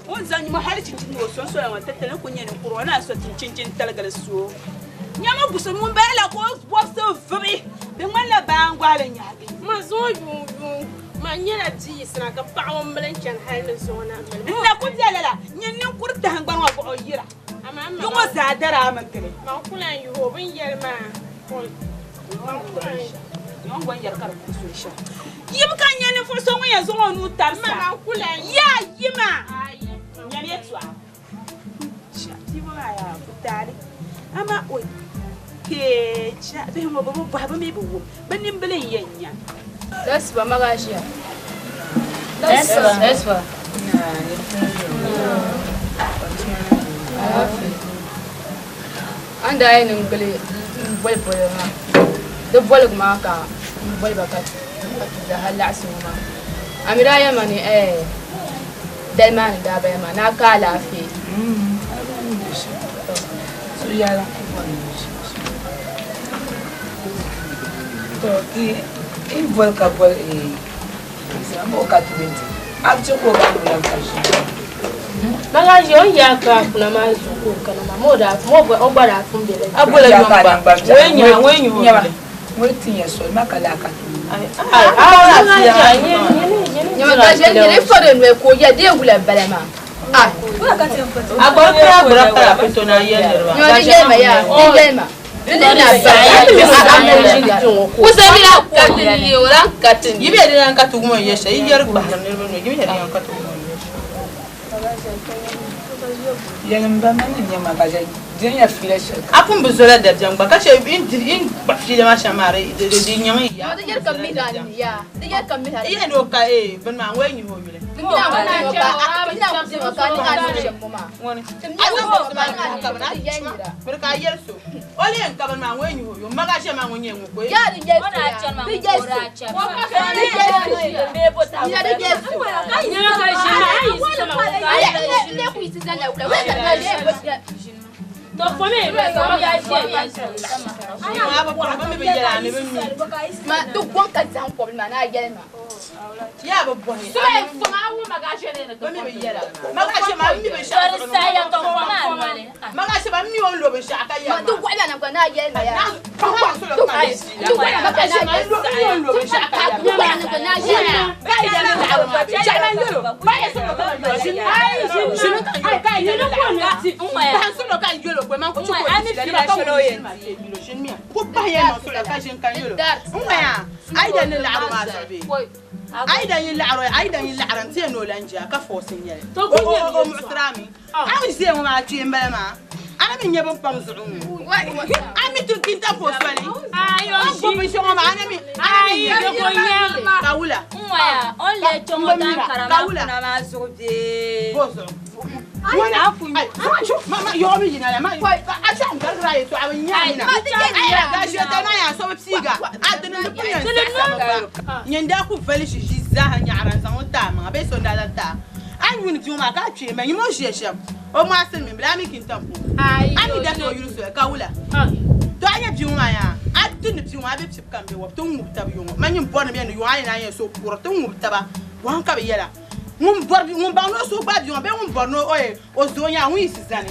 O ni zaŋ nyima hali chinchin o so soya ŋɔ titali ku nyɛ ninkuri o na so tin chinchin taligili so. Nyama busi ŋun bala la ka o bɔbisi vibi di ŋmanila baangɔɣili nyaagi. Ma zuŋɔ yuun yuun ma nyɛla bia yiɣisina ka paɣa ŋun mili n chani hali ni zuŋɔ na mili. N na ku bela la nyini ninkuri tahingbani ŋɔ buɣu yira. Amaa Di ŋɔ zaa dari a mi gili. Man ku lan yuhi o bin yɛli maa man ku lan Nyɔŋ gba yɛri ka di ku so shɛm. Yim ka nyɛ ninvuɣu so ŋun yɛn zaŋ o nuu tabi sa. Man ku lan Yaa yima. Nyɛmi yɛltɔɣa. Bia maa yaa ku taali. Amaa oi kee cha bihi ŋɔ bi bi bɔhi bi mi bi wum bi nimbili n yɛn nya. Lesiba magajiya. Lesiba. Lesiba. An daa yi ni gili n boli polo maa di boligi maa ka n boli ba ka ti zaa laɣasi ŋɔ maa a mi daa yɛlima ni dali maa ni daa bala maa ni a ka alaafee. To ti i bol ka bol mo ka 20. A che ko ba mo ka shi. Magaji o ya ka kuna ma zuɣu ka o kana maa mo daa mo gba o gba daa pun bela. A bola Yo yomba. We nya we nyu. Nyaba. Mo ti nya so ma ka la ka. Nyama gaje nyere fɔri nue ko yɛ de wula bala maa. Ah. A gbɔrɔ kura gbɔrɔ kala pito na yɛ niriba. Nyama di yɛlima yaa di yɛlima. Di na ba. Kusebila katini ye o la katini. Yi bɛ di yan ka tugu ma yɛ sɛ i yɛri gbahari niriba nɔ yi bɛ di yan ka tugu ma yɛ sɛ. Yɛlim ba ma ni nyama ka je din ya fila shɛli. A kun bi zola dabiɛm gba ka chɛ n diri n gba fiila maa shɛm maa di di di nyaŋ yi Nyama di yɛri ka mihi ni yaa di yɛri ka mihi. I yɛn n'o ka ee bini maa ŋɔ nyihi o yuli. Mina ŋun ka mina ŋun ka ni a ni shɛm ŋɔ maa. Ŋɔni. A zaŋ bɔbsi maa niŋ ka bini a chima miri ka a yɛli so o le yɛn ka bini maa ŋɔ nyihi o yuli maga shɛ maa ŋɔ nyɛ ŋun ko. Yaa di yɛli so yaa di yɛli so. Di yɛli so. Nya di yɛli so. Ne ku yi sisan la wula wula ka na le To fo me ma ya ʒe Bi mi bi yɛli a ni bi mi. Ma di gɔn ka zaŋ kɔbili maa n'a yɛli ma. Yaa bi bɔhi. Suma ye fama awo magaji ne Bi mi bi yɛla. Maga shɛ maa mi bi shɛɣu. Maga shɛ maa mi o lo bi shɛɣu ka yɛli Ma di gɔli na gba n'a yɛli ma yaa. Di gɔli na ka n'a yɛli ma. Di gɔli na gba n'a yɛli ma. Aida yin laɣaro aida yin laɣaro n tiɛ n'o la n jia ka fɔɔsi n nyɛli o muɣusira mi a mi ʒiya ŋɔ maa kpee n bala maa a na mi nyɛ bin pam zuɣu ŋɔ a mi ti kinta po soli a gbubi binshɛŋɔ maa a na mi a na mi nyɛ ka wula Nwaya, o le chɔŋɔ dan karama kuna maa zuɣu bee. Bo zuɣu. Ma yɔɣɔ mi yina la ma a shɛŋ garigira a yɛltɔɣa bi nyaa yina gaashɛta na yaa so bi piiga a dini di pun yɛn saɣasami gba nyin daa ku vali ʒi ʒi zaaha nyaɣara n zaŋ o taa maŋa bee so n daa zaŋ taa a yuuni bia ŋɔ maa ka a kpee ma nyima o ʒiya shɛm o maasiri mi bila a mi kintam po a mi da ti o yuli soya ka wula to a nyɛ bia ŋɔ maa yaa a ti ni bia ŋɔ a be pibi kam be wɔ ti ŋubi taba yuŋɔ ma nyin bɔri ni bɛ ni yuŋɔ a yɛn a yɛn so kuri ti ŋubi taba bɔhim ka bi yɛla ŋun bɔri ŋun baŋ ni o suhu gbaai bia ŋɔ bee ŋun bɔri ni o ye o zo nyaa ŋun yiɣisi zani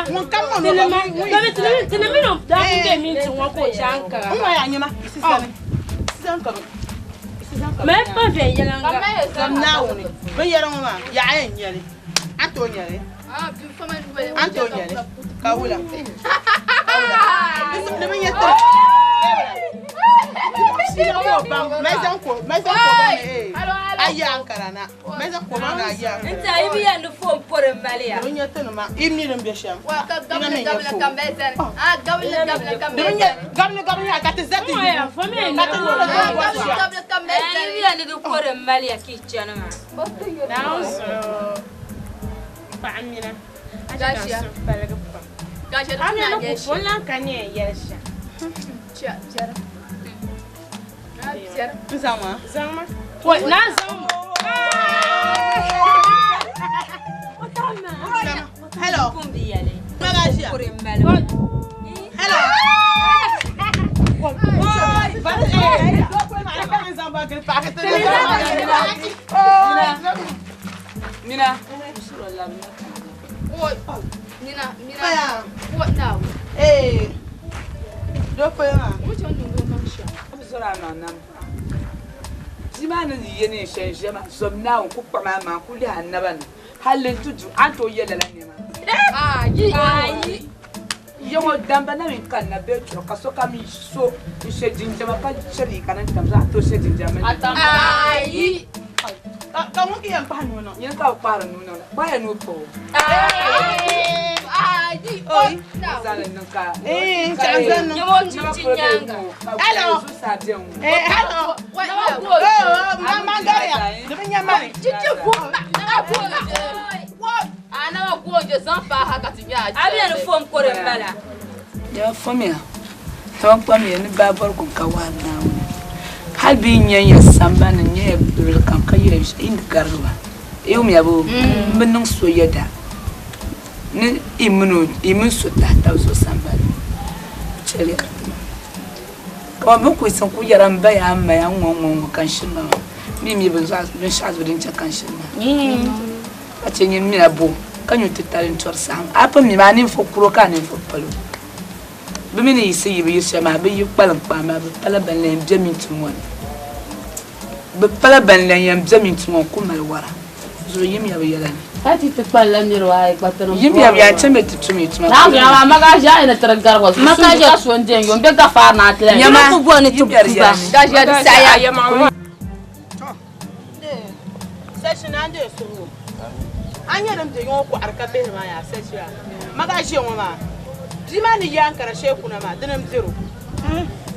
ŋun kam ŋɔ ni o ba ŋun yiɣisi zani Tinima mini o daa ku be minti ŋɔ ka o chaŋ kara. n ŋɔ yaa nyɛma yiɣisi zani yiɣisi zani ka bi yiɣisi zani ka bi Mɛ pa viɛnyɛliŋga. Gam Naawuni binyɛra ŋɔ maa yaɣa yɛn nyɛli a tooi nyɛli a tooi nyɛli ka wula di bi nyɛ tiri Nti a yi bi yɛn ni foon pori n mali ya. Di bi nyɛ tinima i mi din bɛ shɛm Wa ka gabili gabili ka mɛ zani. Ah gabili gabili ka mɛ zani. Gabili gabili ka ti za ti yugu ka ti niŋdi Ah gabili gabili ka mɛ A yi zani. bi yɛn ni di pori n mali ya ka i chani maa. Naawuni zuɣu paɣa mina a chɛ ka n suhu paligi pam. Gashi A mi ni ku fo n lan ka ni yɛn yɛli shɛm. Chia biɛri. Ah biɛri. N zaŋ ma. Zaŋ ma. Naa zaŋ ma. Hello. Magajiya. Hello. Mina. Nina, Nina. What now? Hey. Do for you. Which one do you want to Zora ma nam. Bia maa ni ye neen shɛli ʒiya maa zom Naawuni ku kpuɣi maa maa ku lihi a naba ni hali n ti du a ni tooi ye lala nɛma. Ayi. Ya ŋɔ damba na mini kanna bee chuɣu ka sokam so n-she jinjama ka she liiga ni n-tam zuɣu a tooi she jinjam mini liiga. Ayi. Ka ŋun ki yɛn kpahi nuu niŋ. Nyini ka bɛ kpahiri nuu niŋda. Kpahaya nuu pa o. Ayi. Oi. Zaŋli niŋ ka. Eh, chaŋ zaŋ niŋ. Naba polo bee ŋ-ŋɔ ka Hello. zuɣusaa be ŋ-ŋɔ. Eh, hello. Oh, ma gariya. Di bi nya mani. Chichi bu. Ana wa goje zan pa haka ti nya. Abi ni fom kore mbala. Ya fomya. Tɔn kpamiya ni baa bɔri kum ka wahi Naawuni. Hali bɛ yi nya ya sambani n-nya ya luɣili kam ka yɛli yi ni garigi ba. Yi wumya boo? M bi niŋ so yɛda ni yi mini so tahi tab zuɣu sambani. Chɛliya ti ma. Kaman bɛ ni kul yiɣisi n-kul yɛra m ba ya m ma ya ŋ-ŋɔ ŋ-ŋɔ ŋ-ŋɔ ka n shiri ma maa, m mi mi binshɛɣu zuɣu din chɛ ka n shiri maa. Ka chɛ nyin mina bo ka nyu titali n-tɔri saɣim. A pun mi maa ninvuɣ kuro ka a ninvuɣ palo. Bɛ mi ni yiɣisi yi bi yi shɛli maa, bɛ yi kpalim kpaai maa, bɛ pala ban lan yɛn be minti ŋɔ ni. Bɛ pala ban lan yɛn be minti ŋɔ ni ku mali wara. Zuɣu yimya bɛ yɛla ni. Ka ti ti kpalila niriba ayi gba ti ni Yimya bɛ yɛn chami ti tum yi tuma. Naawuni maa magaʒi ayi ni tiri gariga zuɣu sun ka so n-den yo m-be gafaari naa ti lan Nyama, Ku bo ni ti yimya di ku ba. yɛla ni. Gaʒiya di saɣiya. Sachi na n-deei suhigu. A nya din be ŋɔ kɔɣiri ka bihiri maa yaa sachi yaa. Magaʒia ŋɔ maa, bia maa ni yi Ankara shee kuna maa, dini m-bɛri o.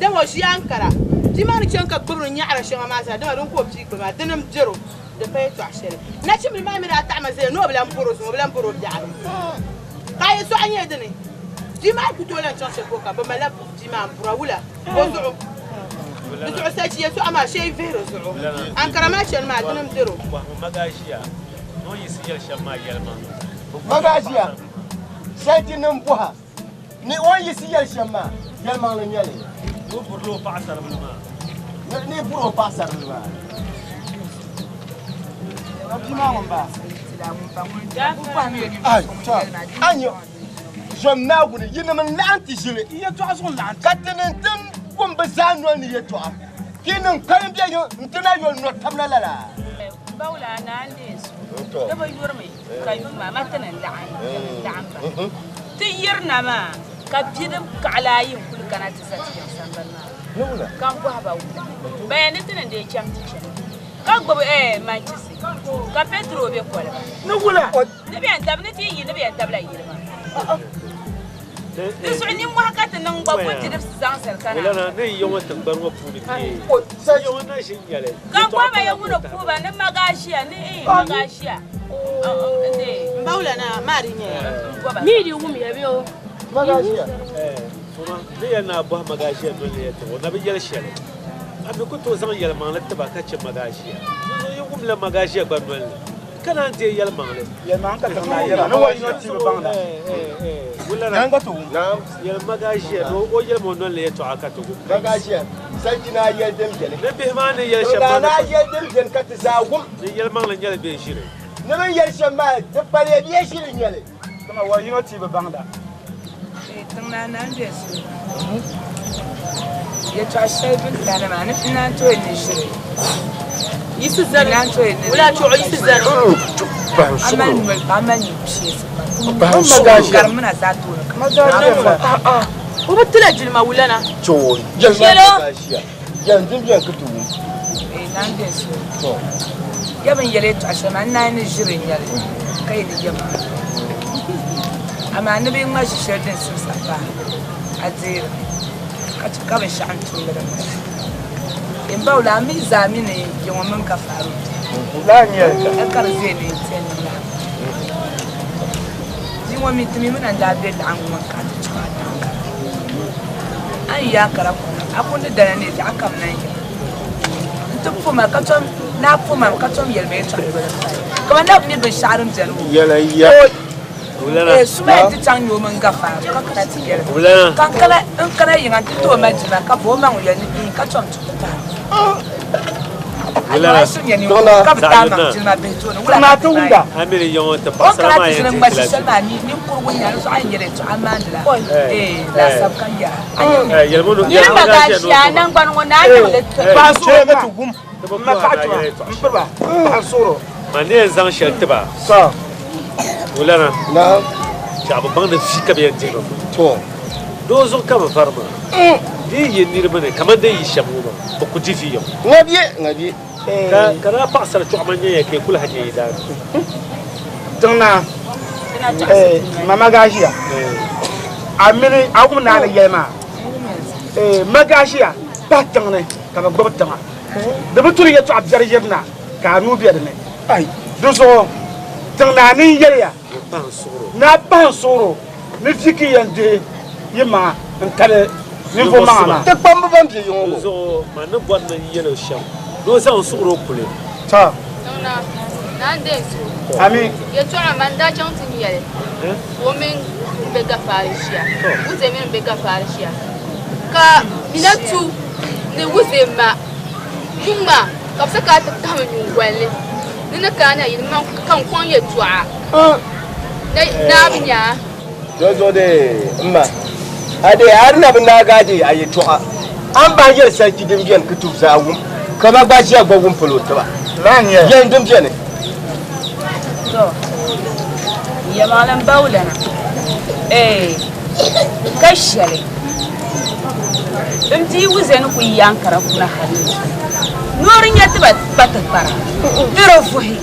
Dama o ʒi Ankara, bia maa ni chaŋ ka gbibiri nyaɣiri shɛŋa maa zaa, dama din ka o pii gbubi maa, dini m-bɛri o. Di pa yɛtɔɣ shɛli. Nachimbila maa mi daa taɣi ma zaya ni o bi lan bɔri o zuŋɔ, o bi lan bɔri o biɛɣu. Ka a yɛtɔɣa nyɛ dini? Bia maa ku tooi lan chaŋ shɛli polo ka bɛ malila bia maa m-bura wula o zuɣu. Di zuɣu sachi yɛtɔɣa maa shee vihiri zuɣu. Ankara maa chani maa dini m-bɛri o. Magaʒiya, shɛli ti niŋ bɔha ni o ni yiɣisi yɛli shɛm maa, yɛlimaŋli n-nyɛ li. Ni o burila o paɣisaribila maa. Ni buri o paɣisaribila maa. Bia maa ŋun baa. Ai, tɔ, a nya zom Naawuni, yinim n-laɣim ti ʒili ka ti niŋ ti wum bɛ zaa noli ni yɛtɔɣa, ka yi niŋ kpalim bɛ yiŋ nti na yo n-nɔ tab na lala. Bawula naa n-deei so. Di bi yurimi ka yuri maa ma ti ni laɣim laɣim ba. Ti yirina maa ka bidib kaɣila ayi n-kuli kana ti za ti yiŋ sambani maa ka n bɔhi ba wula. Ban yɛn ni ti ni deei chaŋ ti chani ka gbubi manchisi ka petrol be koliba. Ni wula? Ni bɛ yɛn tabi ni ti yi yi ni bɛ yɛn tabila yili maa. Di zuɣu nimmohi ka ti niŋ gba kuli bidibisi zaŋ zali ka Wulana ni yi ŋɔ tiŋgbani ŋɔ puuni kpee. Yi ŋɔ na ʒi n-nyɛli. Ka n bɔhi ba ya ŋuni puhi ba ni magaʒia ni magaʒia. M ba wulana maa di nyɛya. Mi di wumya bɛ o. Magaʒia. Soma, ni yɛli ni a bɔhi magaʒia noli ni yɛltɔɣa, o na bi yɛli shɛli. A mi ku tooi zaŋ yɛlimaŋli ti ba ka chɛ magaʒia. Dinzuɣu yi wumla magaʒia gba noli ni ka naan deei yɛlimaŋli. Yɛlimaŋli ka tiŋ naa yɛla, ni wa yino ti bi baŋda. Wulana, yɛli magaʒia ni o yɛlim o noli ni yɛltɔɣa ka ti wum. Magaʒia, sariki naa yɛli din beni. Ni bihi maa ni yɛli shɛm Naa maa naa yɛli din beni ka ti zaa wum. Ni yɛlimaŋli nyɛli bee ʒiri. Ni bɛ ni yɛli shɛm maa, di paliya bee ʒiri n-nyɛli. Dama wa yino ti bi baŋda. Tiŋ naa naa n-deei suhu. Yɛtɔɣ shɛli bɛ ni tahi na maa ni n naan tooi ni ʒiri. Yiɣisi zani. N naan tooi ni Wula chuɣu yiɣisi zani. A mali noli ka a mali nyin piɛsi pam. Magaʒia. Garimina zaa tooni ka. Magaʒia. O bi tila jilima wulana. Tɔ, yɛli maa magaʒia. Yɛli din beni ka ti wum. Naa n-deei suhu. Ya bɛ ni yɛli yɛtɔɣ shɛli maa, n naan ni ʒiri n-nyɛli ka yi ni yɛm ma. Amaa ni bɛ yi ŋma ʒi shɛli din simsa paai, a deeri mi, ka chɛ ka binshɛɣu n-tumdi din bala. M ba wula, a mi zaa mi ni ya ŋɔ mini Gafaru bia, ka di ʒe ni n-ti niŋ lala. Bia ŋɔ mi, ti mi mi na n-daa be laɣiŋgu ŋɔ ni ka a ti chaŋ a daŋ kara. A ni yi Ankara kuna, a kundi dala ni biɛɣu kam na n-yina nti po ma ka tom Naa po ma mi ka tom yɛli ma yɛltɔɣa doli m pali. Kaman na bi mi binshɛɣu din beni ŋɔ. Yɛla ya. Ee, Sumaya ti chaŋ nya o mini Gafaaru ka kana ti yɛli ma. Ka n kana n kana yiŋa nti ti o ma jilima ka bo o maŋ yɛli ni iin ka tom ti ku pahi. A nyaŋ a shiri nya ninkurugu ka bi taai maŋ jilima bihi tooni wula ka ti maai. O ni kana ti ʒini ŋ-ŋma ʒi shɛli maa ni ninkurugu n-nyɛ a di zuɣu a yi nyɛli yɛltɔɣa maandi la ee laasabu ka yɛra. A nya mi. Niriba gaa ʒi a naŋgbani ŋɔ ni a niŋ li ti ba. Ma ni yɛn zaŋ shɛli tiba wulana chɛ bi baŋ ni vi ka bɛ yɛn dihi ba maa. Doo zuɣu ka bɛ vari maa. Di yi yi niriba ni kamani di yi shɛm ŋɔ maa, bɛ ku di vi yaŋ. Ka daa paɣisari chuɣu man nyɛya ka yi kuli ha nyɛ yi daa ni. Tiŋ naa, mama gaa ʒiya. A mini a wum naa ni yɛli maa, ma gaa ʒiya pahi tiŋ ni ka bɛ gbubi tiŋa. Di bi turi yɛtɔɣa biɛri yirina ka a nuu be di ni. Di zuɣu tiŋ naa ni yɛliya ni a pahi n suɣuro ni vi ka yɛn dihi yi maŋa n-tali ninvuɣ maŋa maa. Ti kpamba ban be yiŋɔ ŋɔ. Di zuɣu man ni bɔri ni n yɛl o shɛm ni o zaŋ n suɣuro kuli. Tɔ! Tiŋ naa, naa n-deei n suhu. Ami. Yɛtɔɣa man daa chaŋ ti yɛli ka o mini m be Gafaari ʒiya, Wuze mini m be Gafaari ʒiya. Ka mina tu ni wuze ma yuŋ maa ka bɛ sa ka a ti kahimi nyingoli ni ni ni kana na yili man ka n kɔŋ yɛltɔɣa naa bi nya a. Dinzuɣu dee m ma, a dee a di na bi naagi a dee a yɛltɔɣa, a ni bahi yɛli sariki din beni ka ti zaa wum, ka ba gba ʒiya gba wum palo tiba. Yɛli din beni. To, yɛlimaŋli m-ba wulana, eeh, ka shɛli. N bia wuze ni kuli yaankara kuna hali ni noori nya ti ba kpa tikpara di di vuhi.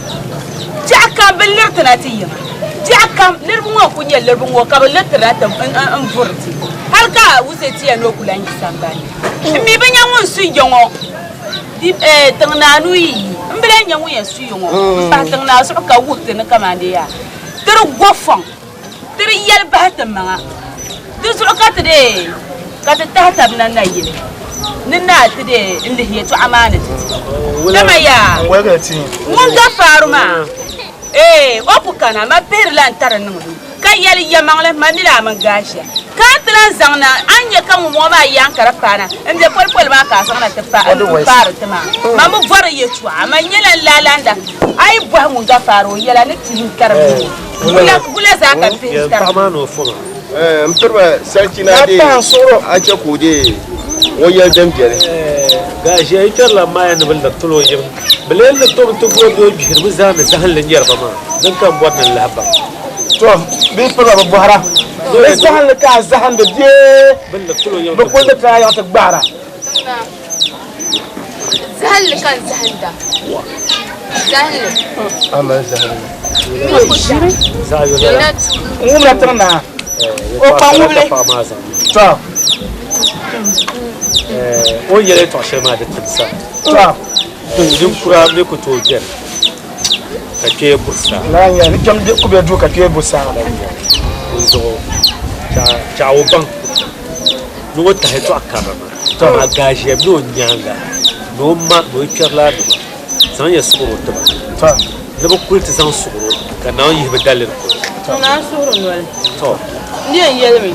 Biɛɣu kam bi liritina ti yiŋa. Biɛɣu kam liribu ŋɔ n-kuli nyɛ liribu ŋɔ ka bɛ liritirila ti m-buri ti hali ka wuze ti yɛli ni o ku lahi yi sambani ni. M mi bi nya ŋun su ya ŋɔ tiŋ naa nuu yi yi. M bi lahi nya ŋun yɛn su ya ŋɔ m-pahi tiŋ naa zuɣu ka wuhi ti ni kamani yaa ti di go fɔŋ. Ti di yɛli bahi ti maŋa. Di zuɣu ka ti dee ka ti tahi tab na nayili ni naa ti dee n-lihi yɛtɔɣa maa ni ti ti. Dama yaa, ŋun Gafaaru maa, ee, o ku kana, ma pihirila n-tari niŋdi o, ka yɛli, Yɛmaŋli, ma mila a mini Gaashia. Ka a ti lan zaŋ na, a ni nya ka ŋumbɔŋɔ maa yaaŋkara paana m-be polipoli maa ka a zaŋ na ti paari ti maa. Ma mi bɔri yɛtɔɣa, ma nyɛla n laalanda. A yi bɔhi ŋun Gafaaru o yɛla ni pihim tari mi o. Bula zaa ka pihi tari. Paɣa maa ni o foma. M piriba sarchi naa dee a che ka o dee o yɛli din beni. Gaʒiya yi kpɛrila maaya ni bɛ liri tili o yiŋ. Bɛ lee liri tomi ti gooi bee o gbihirimi zaa ni zahinli nyɛri ba maa. Din ka m bɔri ni n lahi baŋ. To, bɛ yi piriba bɛ bɔhira. Bɛ zahinli ka a zahindi bee bɛ kuli lirila yiŋ ti gbaara. Zahinli ka n zahinda. Zahinli. A mali zahinli. N wumla tiŋ naa. O kpa ŋubili. To. O ni yɛli yɛltɔɣa shɛli maa di timsa. To. Ninkura mi ku tooi beni ka kpee buri saa. Lala n-nyɛ li. Ni kpɛm ku be duu ka kpee buri saa. Dinzuɣu chaɣ o baŋ ni o tahi yɛltɔɣa karili maa. Amaa Gaʒiya mi o nyaaŋa ni o ma ni o kpɛrilaanima zaŋ ya suɣuro ti ba ni bɛ kuli ti zaŋ suɣuro ka Naawuni yihi bɛ daliri polo. Tiŋ naa suhuri noli. Tɔ! N di yɛn yɛlimi,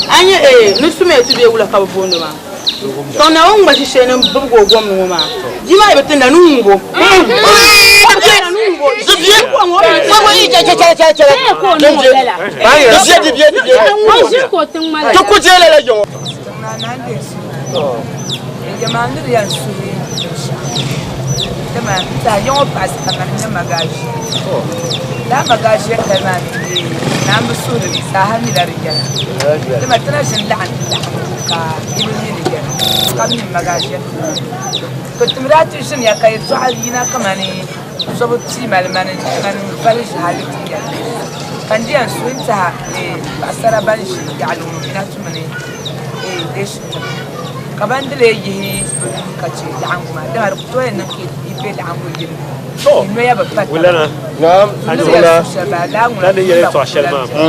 a nya ee, ni Sumaya ti bee wula ka bɛ booni o maa? Tiŋ naa o ni ŋma shishɛli ni m-bibigi o gom ni ŋɔ maa, bia maa yi bi ti na ni ŋub o. O bi ti na ni ŋub o. Ti ku deei lala yiŋɔ. Tiŋ naa naa n-deei suhuri. Yɛlimaŋli di yɛn suhi binshɛɣu dama n tiɛha ya ŋɔ paɣasara mani n-nyɛ magaaʒia lala magaaʒia tali maa mi dee naan bi suhiri li zaaha mila di yɛla dama ti na ʒini laɣim ti laɣimbu ka yi bi mi di yɛla ka mi magaaʒia tali maa to ti mi daa ti ʒiniya ka yɛltɔɣa yina kamani so bi pii mali mani vali ʒi hali ti yɛli ka n di yɛn suhi n tiɛha paɣasara ban ʒi yaɣali ŋɔ mi na tumini Ka ban di lee yihi bɛ nuu ka chɛ laɣiŋgu maa, dama di ku tooi yɛn niŋ ka yi be laɣiŋgu yim yi noya bi pa taba. Naam, Di ni yɛli su shɛli bala, lala ŋuna Ka ni yɛli ba yɛltɔɣa ku shɛli lan maa beni.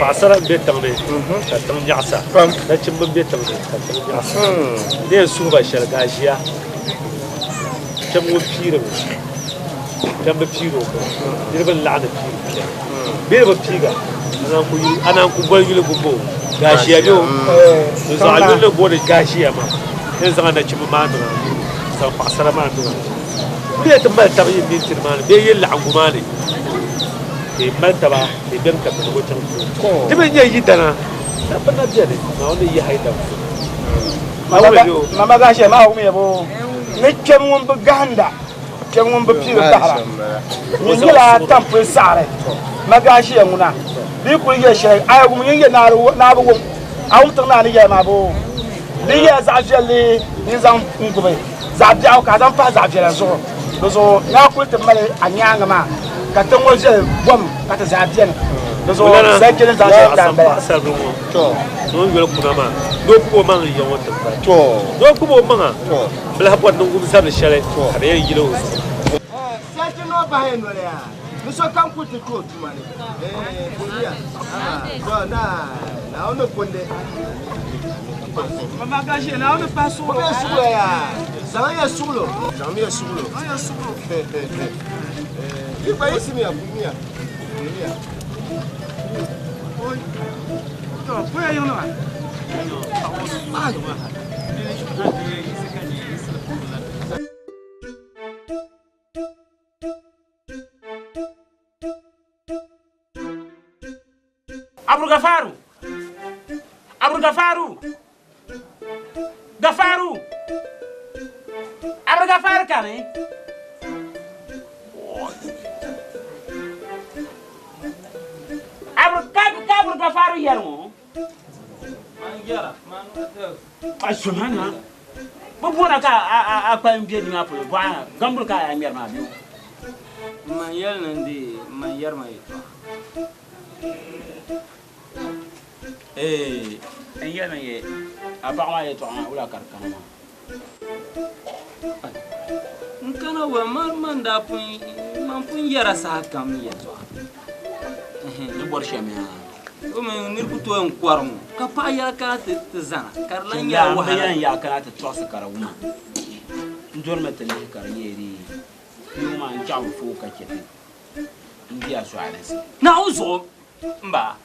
Paɣasara m-be tiŋ ni ka tiŋ nyaɣisa, nachimba m-be tiŋ ni ka tiŋ nyaɣisa. N ni yɛn suhi ba shɛli, ka a ʒiya. Kpɛm ŋun piirimi, kpɛm bi piiri o ko. Niriba n-laɣindi piiri kpɛm. Bee bi piiga, a naan ku boli yuli gumbo gaashiya bee o n zaŋ a yuli ni booni gaashiya maa ni zaŋ a nachimba maa niŋ a nuu ni zaŋ paɣasara maa niŋ a nuu ni. Bɛ ti mali taba yi mintini maa ni bee yi laɣingu maa ni ka yi mali taba ka yi beni ka biɛhigu chaŋ tooni. Di mi nyɛ yidana dabba na beni Naawuni ni yihi a yi daba so. Mama gaashiya maa wumiya boo ni kpɛm ŋun bi gahinda kpɛm ŋun bi piiri bahira nyin nyɛla tampuli saɣiri magaashiya ŋuna di yi kuli yɛ shɛli a yi wum nyin yɛ naa bi wum a wum tiŋ naa ni yɛli maa boo di yi yɛla zaɣ viɛlli nyin zaŋ n gubi zaɣ biɛɣu ka a zaŋ pahi zaɣ viɛla zuɣu di zuɣu naa kuli ti mali a nyaanga maa ka tiŋ ŋɔ viɛli bom ka ti zaa beni di zuɣu sariki ni zaŋ shɛli daa m-bala. Ŋun yoli kuna maa ni o gbubi o maŋ n-ya ŋɔ tiŋgbani ni o gbubi o maŋa Bɛ lahi bɔri niŋgum zabili shɛli ka di yɛn yili o zuɣu. Sariki ni o bahi noli yaa ni sokam kuli ti kpe o tuma ni. Kundiya, amaa, to naa, Naawuni ni kundi. Mama Gashi, Naawuni pahi suɣulo. O be suɣulo yaa, zaŋ ya suɣulo. Zaŋmi ya suɣulo. Zaŋ ya suɣulo. Yi gba yiɣisimiya, kunmiya, kunmiya. Oi, to, kuya yiŋ nima. Abdul Gafaru! Abdul Gafaru! Gafaru! Abdul Gafaru kani? Abdul ka ka Abdul Gafaru yɛri ŋɔ? Asumana. Bi boona ka a kpalim bɛ nimaa polo bɔɣa gambuli ka a yaa ŋmɛri maa bɛ o. Man yɛli ni n deei man yɛri ma yɛltɔɣa. Ee, n yɛlimi ye a paɣa maa yɛltɔɣa maa wula ka di kana maa? N kana wa man man daa pun man pun yɛra saha kam ni yɛltɔɣa. Ni bɔri shɛm yaa. O mi niri ku tooi n kɔri ŋɔ ka paɣa yɛla kana ti zana ka di lan nyɛla wahala. N yɛn kana ti tɔɣisi ka di wuma. N dorimi ti lihi ka di nyɛ di yuŋ maa n chaɣi bi fooi ka chɛ ti n di a suɣalinsi. Naawuni zuɣu m ba.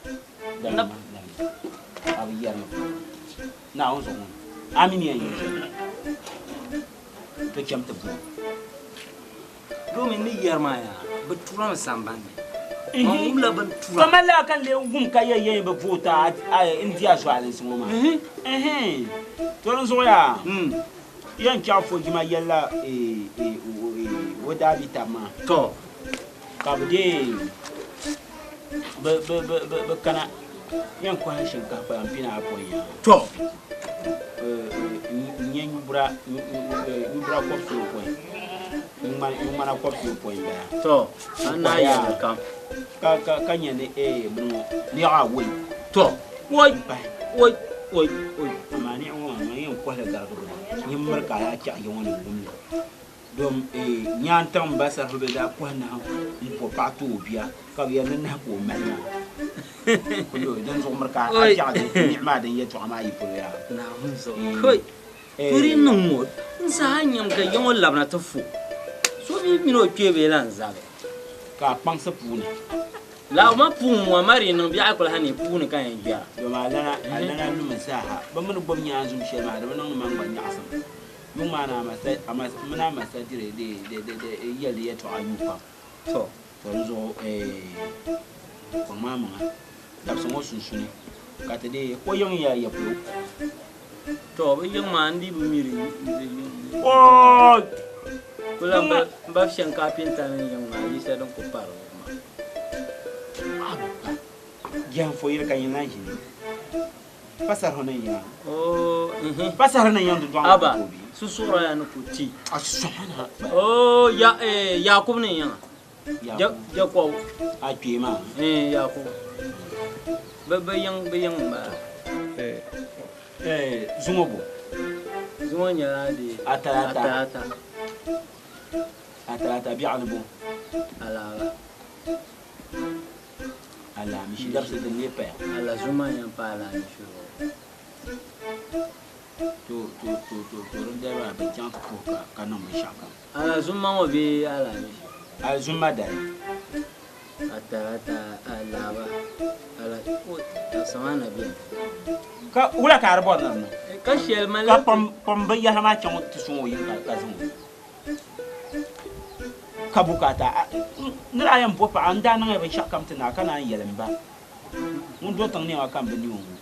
Damma damma a bi yɛrimi Naawuni zuɣu ŋɔ a mi ni yɛn yɛli shɛm to cham ti bo. Domin ni yɛri maa yaa bi turami sambani ni. Man wumla bini tura. Kamani laa ka n lee wum ka yɛli yɛn bi vooti a n di a zualinsi ŋɔ maa. To din zuɣu yaa yɛn chaɣ fojima yɛlila o daa bi tabi maa. To. Ka bi deei bi kana yɛn kɔhi shinkahi kpalan pina apɔin yaa. To. N nyɛ nyubura kɔbisi yopɔin. Ŋmana kɔbisi yopɔin bala. To. An na yɛli kam. Ka ka ka nyɛ ni ee bini ŋɔ niɣi awoi. To. Woi. Woi. Woi. Woi. Amaa niɣi ŋɔ maa man yɛn kɔhili garigi bini. Nyin miri ka a yaa chaɣi yiŋɔ ni wumli. Dom ee nyaantiŋ m ba Sarifu bɛ daa kɔhi nahu m-po paɣa ti o bia ka bɛ yɛli ni nahu ka o mali maa. Kulo din zuɣu miri ka a chaɣi di niɣi maa din yɛltɔɣa maa yi polo yaa. Naawuni zuɣu. Hoi. Turi niŋ ŋɔ n zaa nyam ka yiŋɔ labina ti fo. So mi mini o kpee bee lan zabi. Ka a kpaŋsi puuni. Laaw ma puun ŋɔ ma di niŋ biɛɣu kuli ha ni puuni ka yɛn gbɛra. Dom a lana a lana lumi zaaha bɛ mi ni gbubi nyaanzum shɛli maa di bi niŋdi man gba nyaɣisim. Yuŋ maa ni a ma mini a ma sa diri di di di di yɛli di yɛltɔɣa yuui pam. To. To di zuɣu kpaŋ maa maŋa dabisi ŋɔ sunsuuni ka ti deei o yiŋ ya ya polo. To bɛ yiŋ maa n dii bi mi di yiŋ. Ooi! Kula m ba shɛm kaapinta ni yiŋ maa yi shɛli din ku pa di zuɣu maa. Jɛhim fo yili ka nyin lan ʒini. Pasarihi ni yiŋa. Oo, mhm. Pasarihi ni yiŋ dundɔŋ Aba, ni ku bi. susuɣura ya ni ku ti. A sɔhana. Oo, ya, eh, Yakubu ni yiŋa. Jacob. A kpee maa. Eh, Yakubu. Bɛ, bɛ yiŋ, bɛ yiŋ m-bala. Eh, eh, zuŋɔ bo? Zuŋɔ nyɛla di. Atalata. Atalata. Atalata biɛɣu ni bo? Alaaba. Alaamishi dabisi din lee paya. Alazuma yɛn pa alaamishi zuɣu. To to to to to din dali maa bɛ chaŋ ti puhi ka ka niŋ binshɛɣu kam. Alizumma ŋɔ bee alaamisi? Alizumma dali. A talata, alaaba, ala o dabisa maa na beni. Ka wula ka a di bɔri ni di niŋ? Ka shɛli mali. Ka kpam kpam binyahari maa chaŋ ti sɔŋ o yiŋ ka ka zaŋ o. Ka bukaata a ni daa yɛn bo paɣa n daa niŋya binshɛɣu kam ti naai ka naan yɛli m ba ŋun do tiŋ nɛma kam bi ni o ŋɔ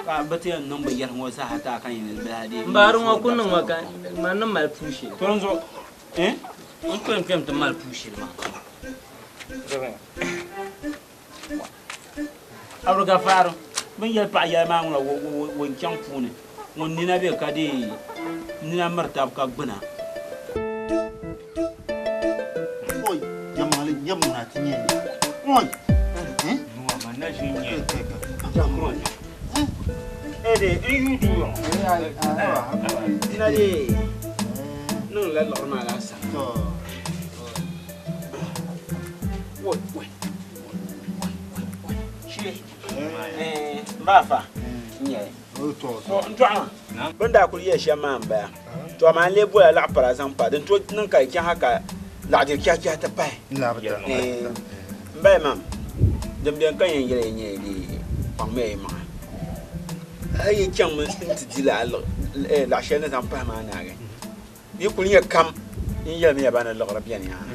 ka bɛ ti yɛn niŋ binyɛri ŋɔ zaa ti a ka yɛn bilahi dee. M ba di ŋɔ ku niŋ ma ka man ni mali puu shɛli. To dinzuɣu eh? N kpɛm kpɛm ti mali puu shɛli maa. Abdulgafar bɛ ni yɛli paɣa yɛli maa ŋuna wo n-chaŋ puuni ŋun nina be ka dee nina miri tab ka gbuna. Oi, yɛlimaŋli nyɛbu ŋuna ti nyɛ nya. Oi! Ede, n yu duu ŋɔ. Dina dee niŋ la liɣiri maa laasabu. Woi, woi. N-baafa n-nyɛli n tɔɣa maa bɛ ni daa kuli yɛli shɛm maa m-bala to amaa n lee bola laɣ pala zaŋ pa din tooi niŋ ka di chaŋ ha ka laɣidiri chɛhichɛhi ti pahi m bala maa din beni ka yɛn yɛli ya nyɛla di kpaŋmiya yi maŋa hali yi chaŋmi nti di lala laɣ shɛli ni zaŋ pahi maa naagi Yi kuli nyɛ kam n yɛlimiya ba ni liɣiri beni yaa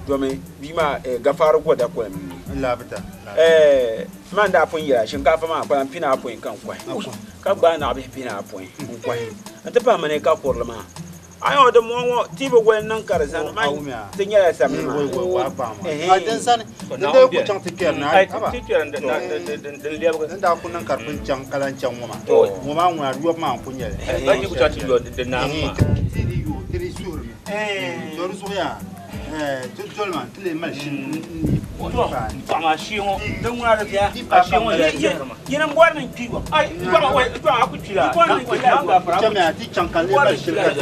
domi bia maa Gafaari goda kolim n-nyɛ man daa pun yɛla shinkaafa maa kpalan pinaapɔin ka n kɔhi ka gbaai naɣibihi pinaapɔin n kɔhi n-ti pahi mani ka kurili maa a yɛn di mɔŋɔ ŋɔ ti bi wali niŋ ka di zani man ti nyɛla samli maa. Din daa ku chaŋ ti kpɛri na haba. Din daa ku niŋ ka di pun chaŋ ka lahi chaŋ ŋɔ maa. Ŋɔ maa ŋuna di yɔbu maa n-ku nyɛ li. Ti di yo, ti di suhirimi. To di zuɣu yaa, ti doli ma ti lee mali shili n-yi paai. Chamiya ti chaŋ ka lee mali shili ka ti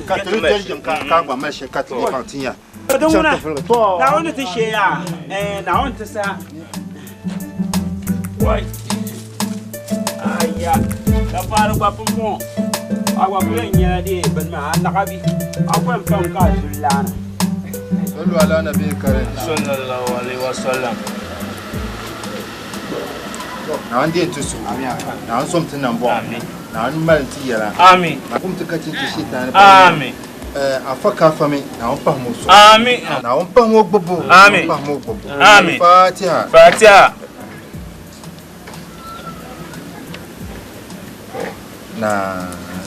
ka ti di doli yiŋ ka a gba mali shili ka ti lee baŋ ti nya. Din ŋuna, Naawuni ti shee yaa, eh, Naawuni ti sa. Wai, aya, ka faari gba pumpɔŋɔ, a gba ku yɛn nyɛla dee bini maa, a naɣa bi, a ku yɛn pam ka a zuli laana. Sallu ala nabi karim. Sallallahu alaihi wasallam. Naawuni deei ti suhu. Naawuni som ti nambɔɣu. Naawuni mali ti yɛla. Amin. Kum ti ka ti ti shitaani. Amin. Afa ka afa mi Naawuni pahim o zuɣu. Amin. Naawuni pahim o gbubbu. Amin. Naawuni pahim o gbubbu. Amin. Fatiha. Fatiha. Na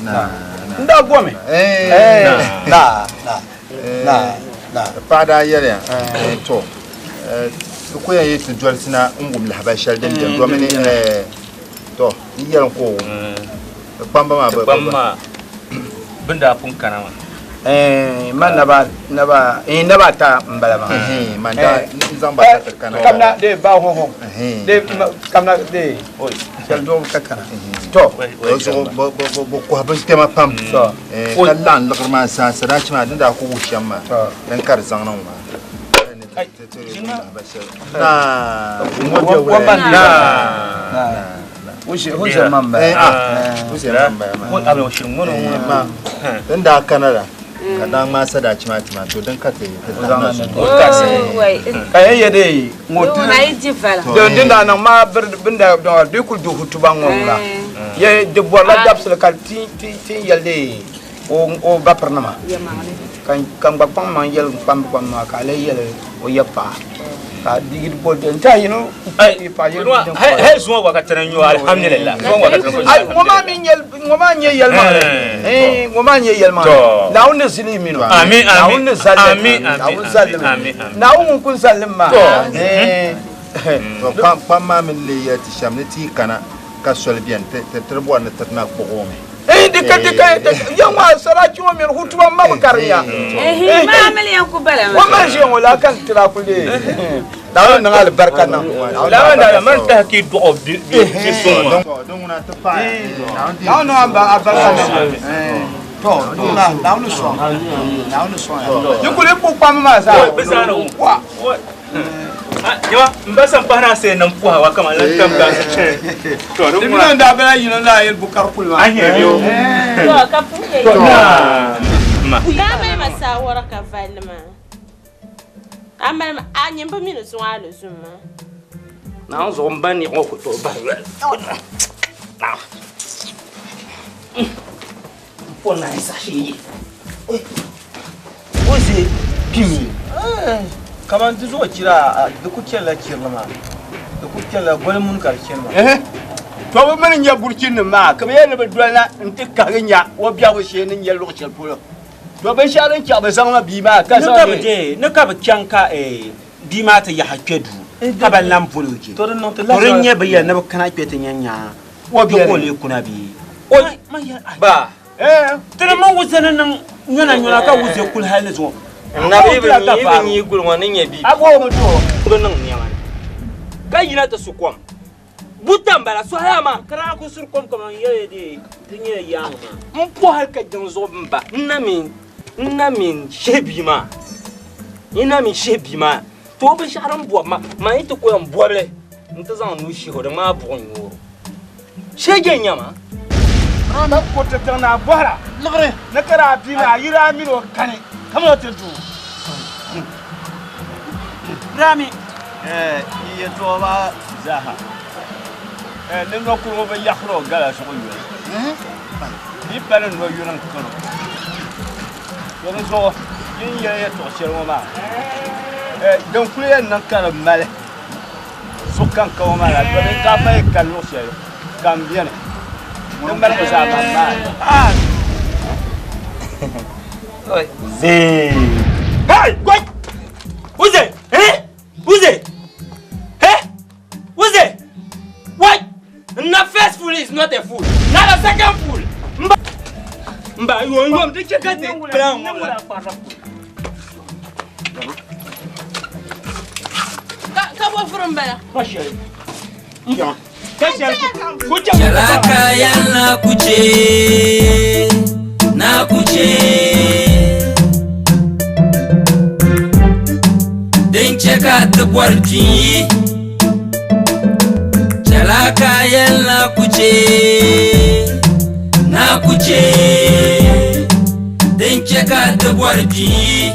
na na. N daa gomi. Eh. Na na na na. Paɣa daa yɛliya to ti ku yɛn yi ti dolisi na n wum lahabali shɛli din beni domin to n yɛli ka o wum. Kpamba maa Ti kpamba maa bɛ ni daa pun kana maa. Man naba naba eh naba ata n bala maa. Man daa n zaŋ ba ti kana. Kamna de ba ho ho. De kamna de oi shɛli doo ka kana. To. O zuɣu bɛ kɔhi bin kpɛma pam ka laɣim liɣiri maa zaa sadaachi maa din daa ku wuhi shɛm maa din ka di zaŋ niŋ maa. Din daa kana la ka daa ŋmaai sadaachi maa ti ma to din ka ti ka yɛn yɛ de ŋɔ din daa niŋ maa bin daa di kuli du hutuba ŋɔ ŋuna yɛ di bɔrila dabisili ka ti yɛli de o bapirinima ka n gba kpaŋ maŋ yɛli n kpambi kpam maa ka a lahi yɛli o ya paɣa ka di yi boli n tiɛha yino paɣa yɛli hali zuŋɔ gba ka ti ni nyo alhamdulillah zuŋɔ gba ka ti ni ŋɔ maa mi nyɛ ŋɔ maa nyɛ yɛlimaŋli ŋɔ maa nyɛ yɛlimaŋli Naawuni ni zili mino amin Naawuni ni zalli amin Naawuni zalli mi Naawuni ŋun kuli zalli mi maa kpam maa mi ni lee yɛli ti shɛm ni ti yi kana ka soli beni ti ti bɔri ni ti na kpuɣi o mi Eh, di ka di ka yan wa sarati ŋɔ mini hutuba ma bi kariya. Eh, maa mili yan ku bala maa. Wa ma ʒiya ŋɔ la kan tira kuli. Naawuni niŋ alibarika niŋ. La da man tahi ki dɔɣo bi bi suŋ maa. Naawuni niŋ alibarika niŋ. To, ŋuna Naawuni sɔŋ. Naawuni sɔŋ ya. Yi kuli kpu kpam maa zaa. Bi zaa ni Wa. Nyama n ba san pahi na se niŋ puha wa kaman lan tam ka. To di ŋuna n daa bala yino la yɛli bukari kuli maa. A nyɛ yo. To ka puhi To na. Ma. Ka a mali ma saawara ka valli maa. A mali ma a nyin bi mi ni zuŋ alizum maa. Naawuni zuɣu m ba niɣi ŋɔ ku tooi bahi yoli. M po naai saha shee yi. O ʒe kpimi. Kaman di zuɣu chira di ku chanila chirili maa. Di ku chanila goli muni ka di chani maa. To bɛ mini nya buruchinim maa ka bɛ yɛli ni bɛ dolina nti kahigi nya o biɛhigu shee ni nyɛ luɣ shɛli polo. To binshɛɣu din chaɣ bɛ zaŋ ma bia maa ka zaŋ li. Ni ka bɛ chaŋ ka bia maa ti yaɣi kpe duu ka ban lan boli o je. To din nyɛ bɛ yɛli ni bɛ kana kpe ti nya nya o bɛ ka o lee kuna bee? Ba. Ti ni mini wuze ni niŋ nyɔna nyɔna ka wuze kuli hali ni zuŋɔ. N na bi bi nyi guli ŋɔ ni nyɛ bia. A bɔhi o mi duhi o. Bi niŋ nɛma ni ka yina ti su kom. Buta m-bala sɔhila maa. Ka daa ku suri kom kaman yɛli di di nyɛla yaaŋa maa. M po hali ka jiŋ zuɣu m ba n na mi n na mi n shihi bia maa n na mi n shihi bia maa to o binshɛɣu din bɔbi ma man yi ti ku yɛn bɔbi li n ti zaŋ nuu shihi o di ŋmaai buɣim nyoori o shee je n-nya ma. Ka kuriti tiŋ naa bɔhira liɣiri ni ka daa bia maa yi daa mini o kani kamina o ti duu. Rami. Yi yɛtɔɣa maa zaaha, ni nɔkurugu bi yaɣisir o gala zuɣu yoli, di yi pa ni nɔ yuri n-kar o. To di zuɣu yi ni yɛli yɛtɔɣ shɛli ŋɔ maa, din kul yɛn niŋ ka di mali zuɣu kaŋkaŋ maa la, domin ka a pa yi kali luɣ shɛli ka m beni, di malibu zaa man maa. Zee! Hey! Wait! Who's it? Eh? Who's it? Eh? Who's it? What? Na first fool is not a fool. Na the second fool. Mba. Mba, you want to check out the plan. Ka bo vuri m-bala. Chalaka ya na kuche na kuche din chɛ ka ti bɔri kpin yi Chalaka ya na kuche na kuche din chɛ ka ti bɔri kpin yi.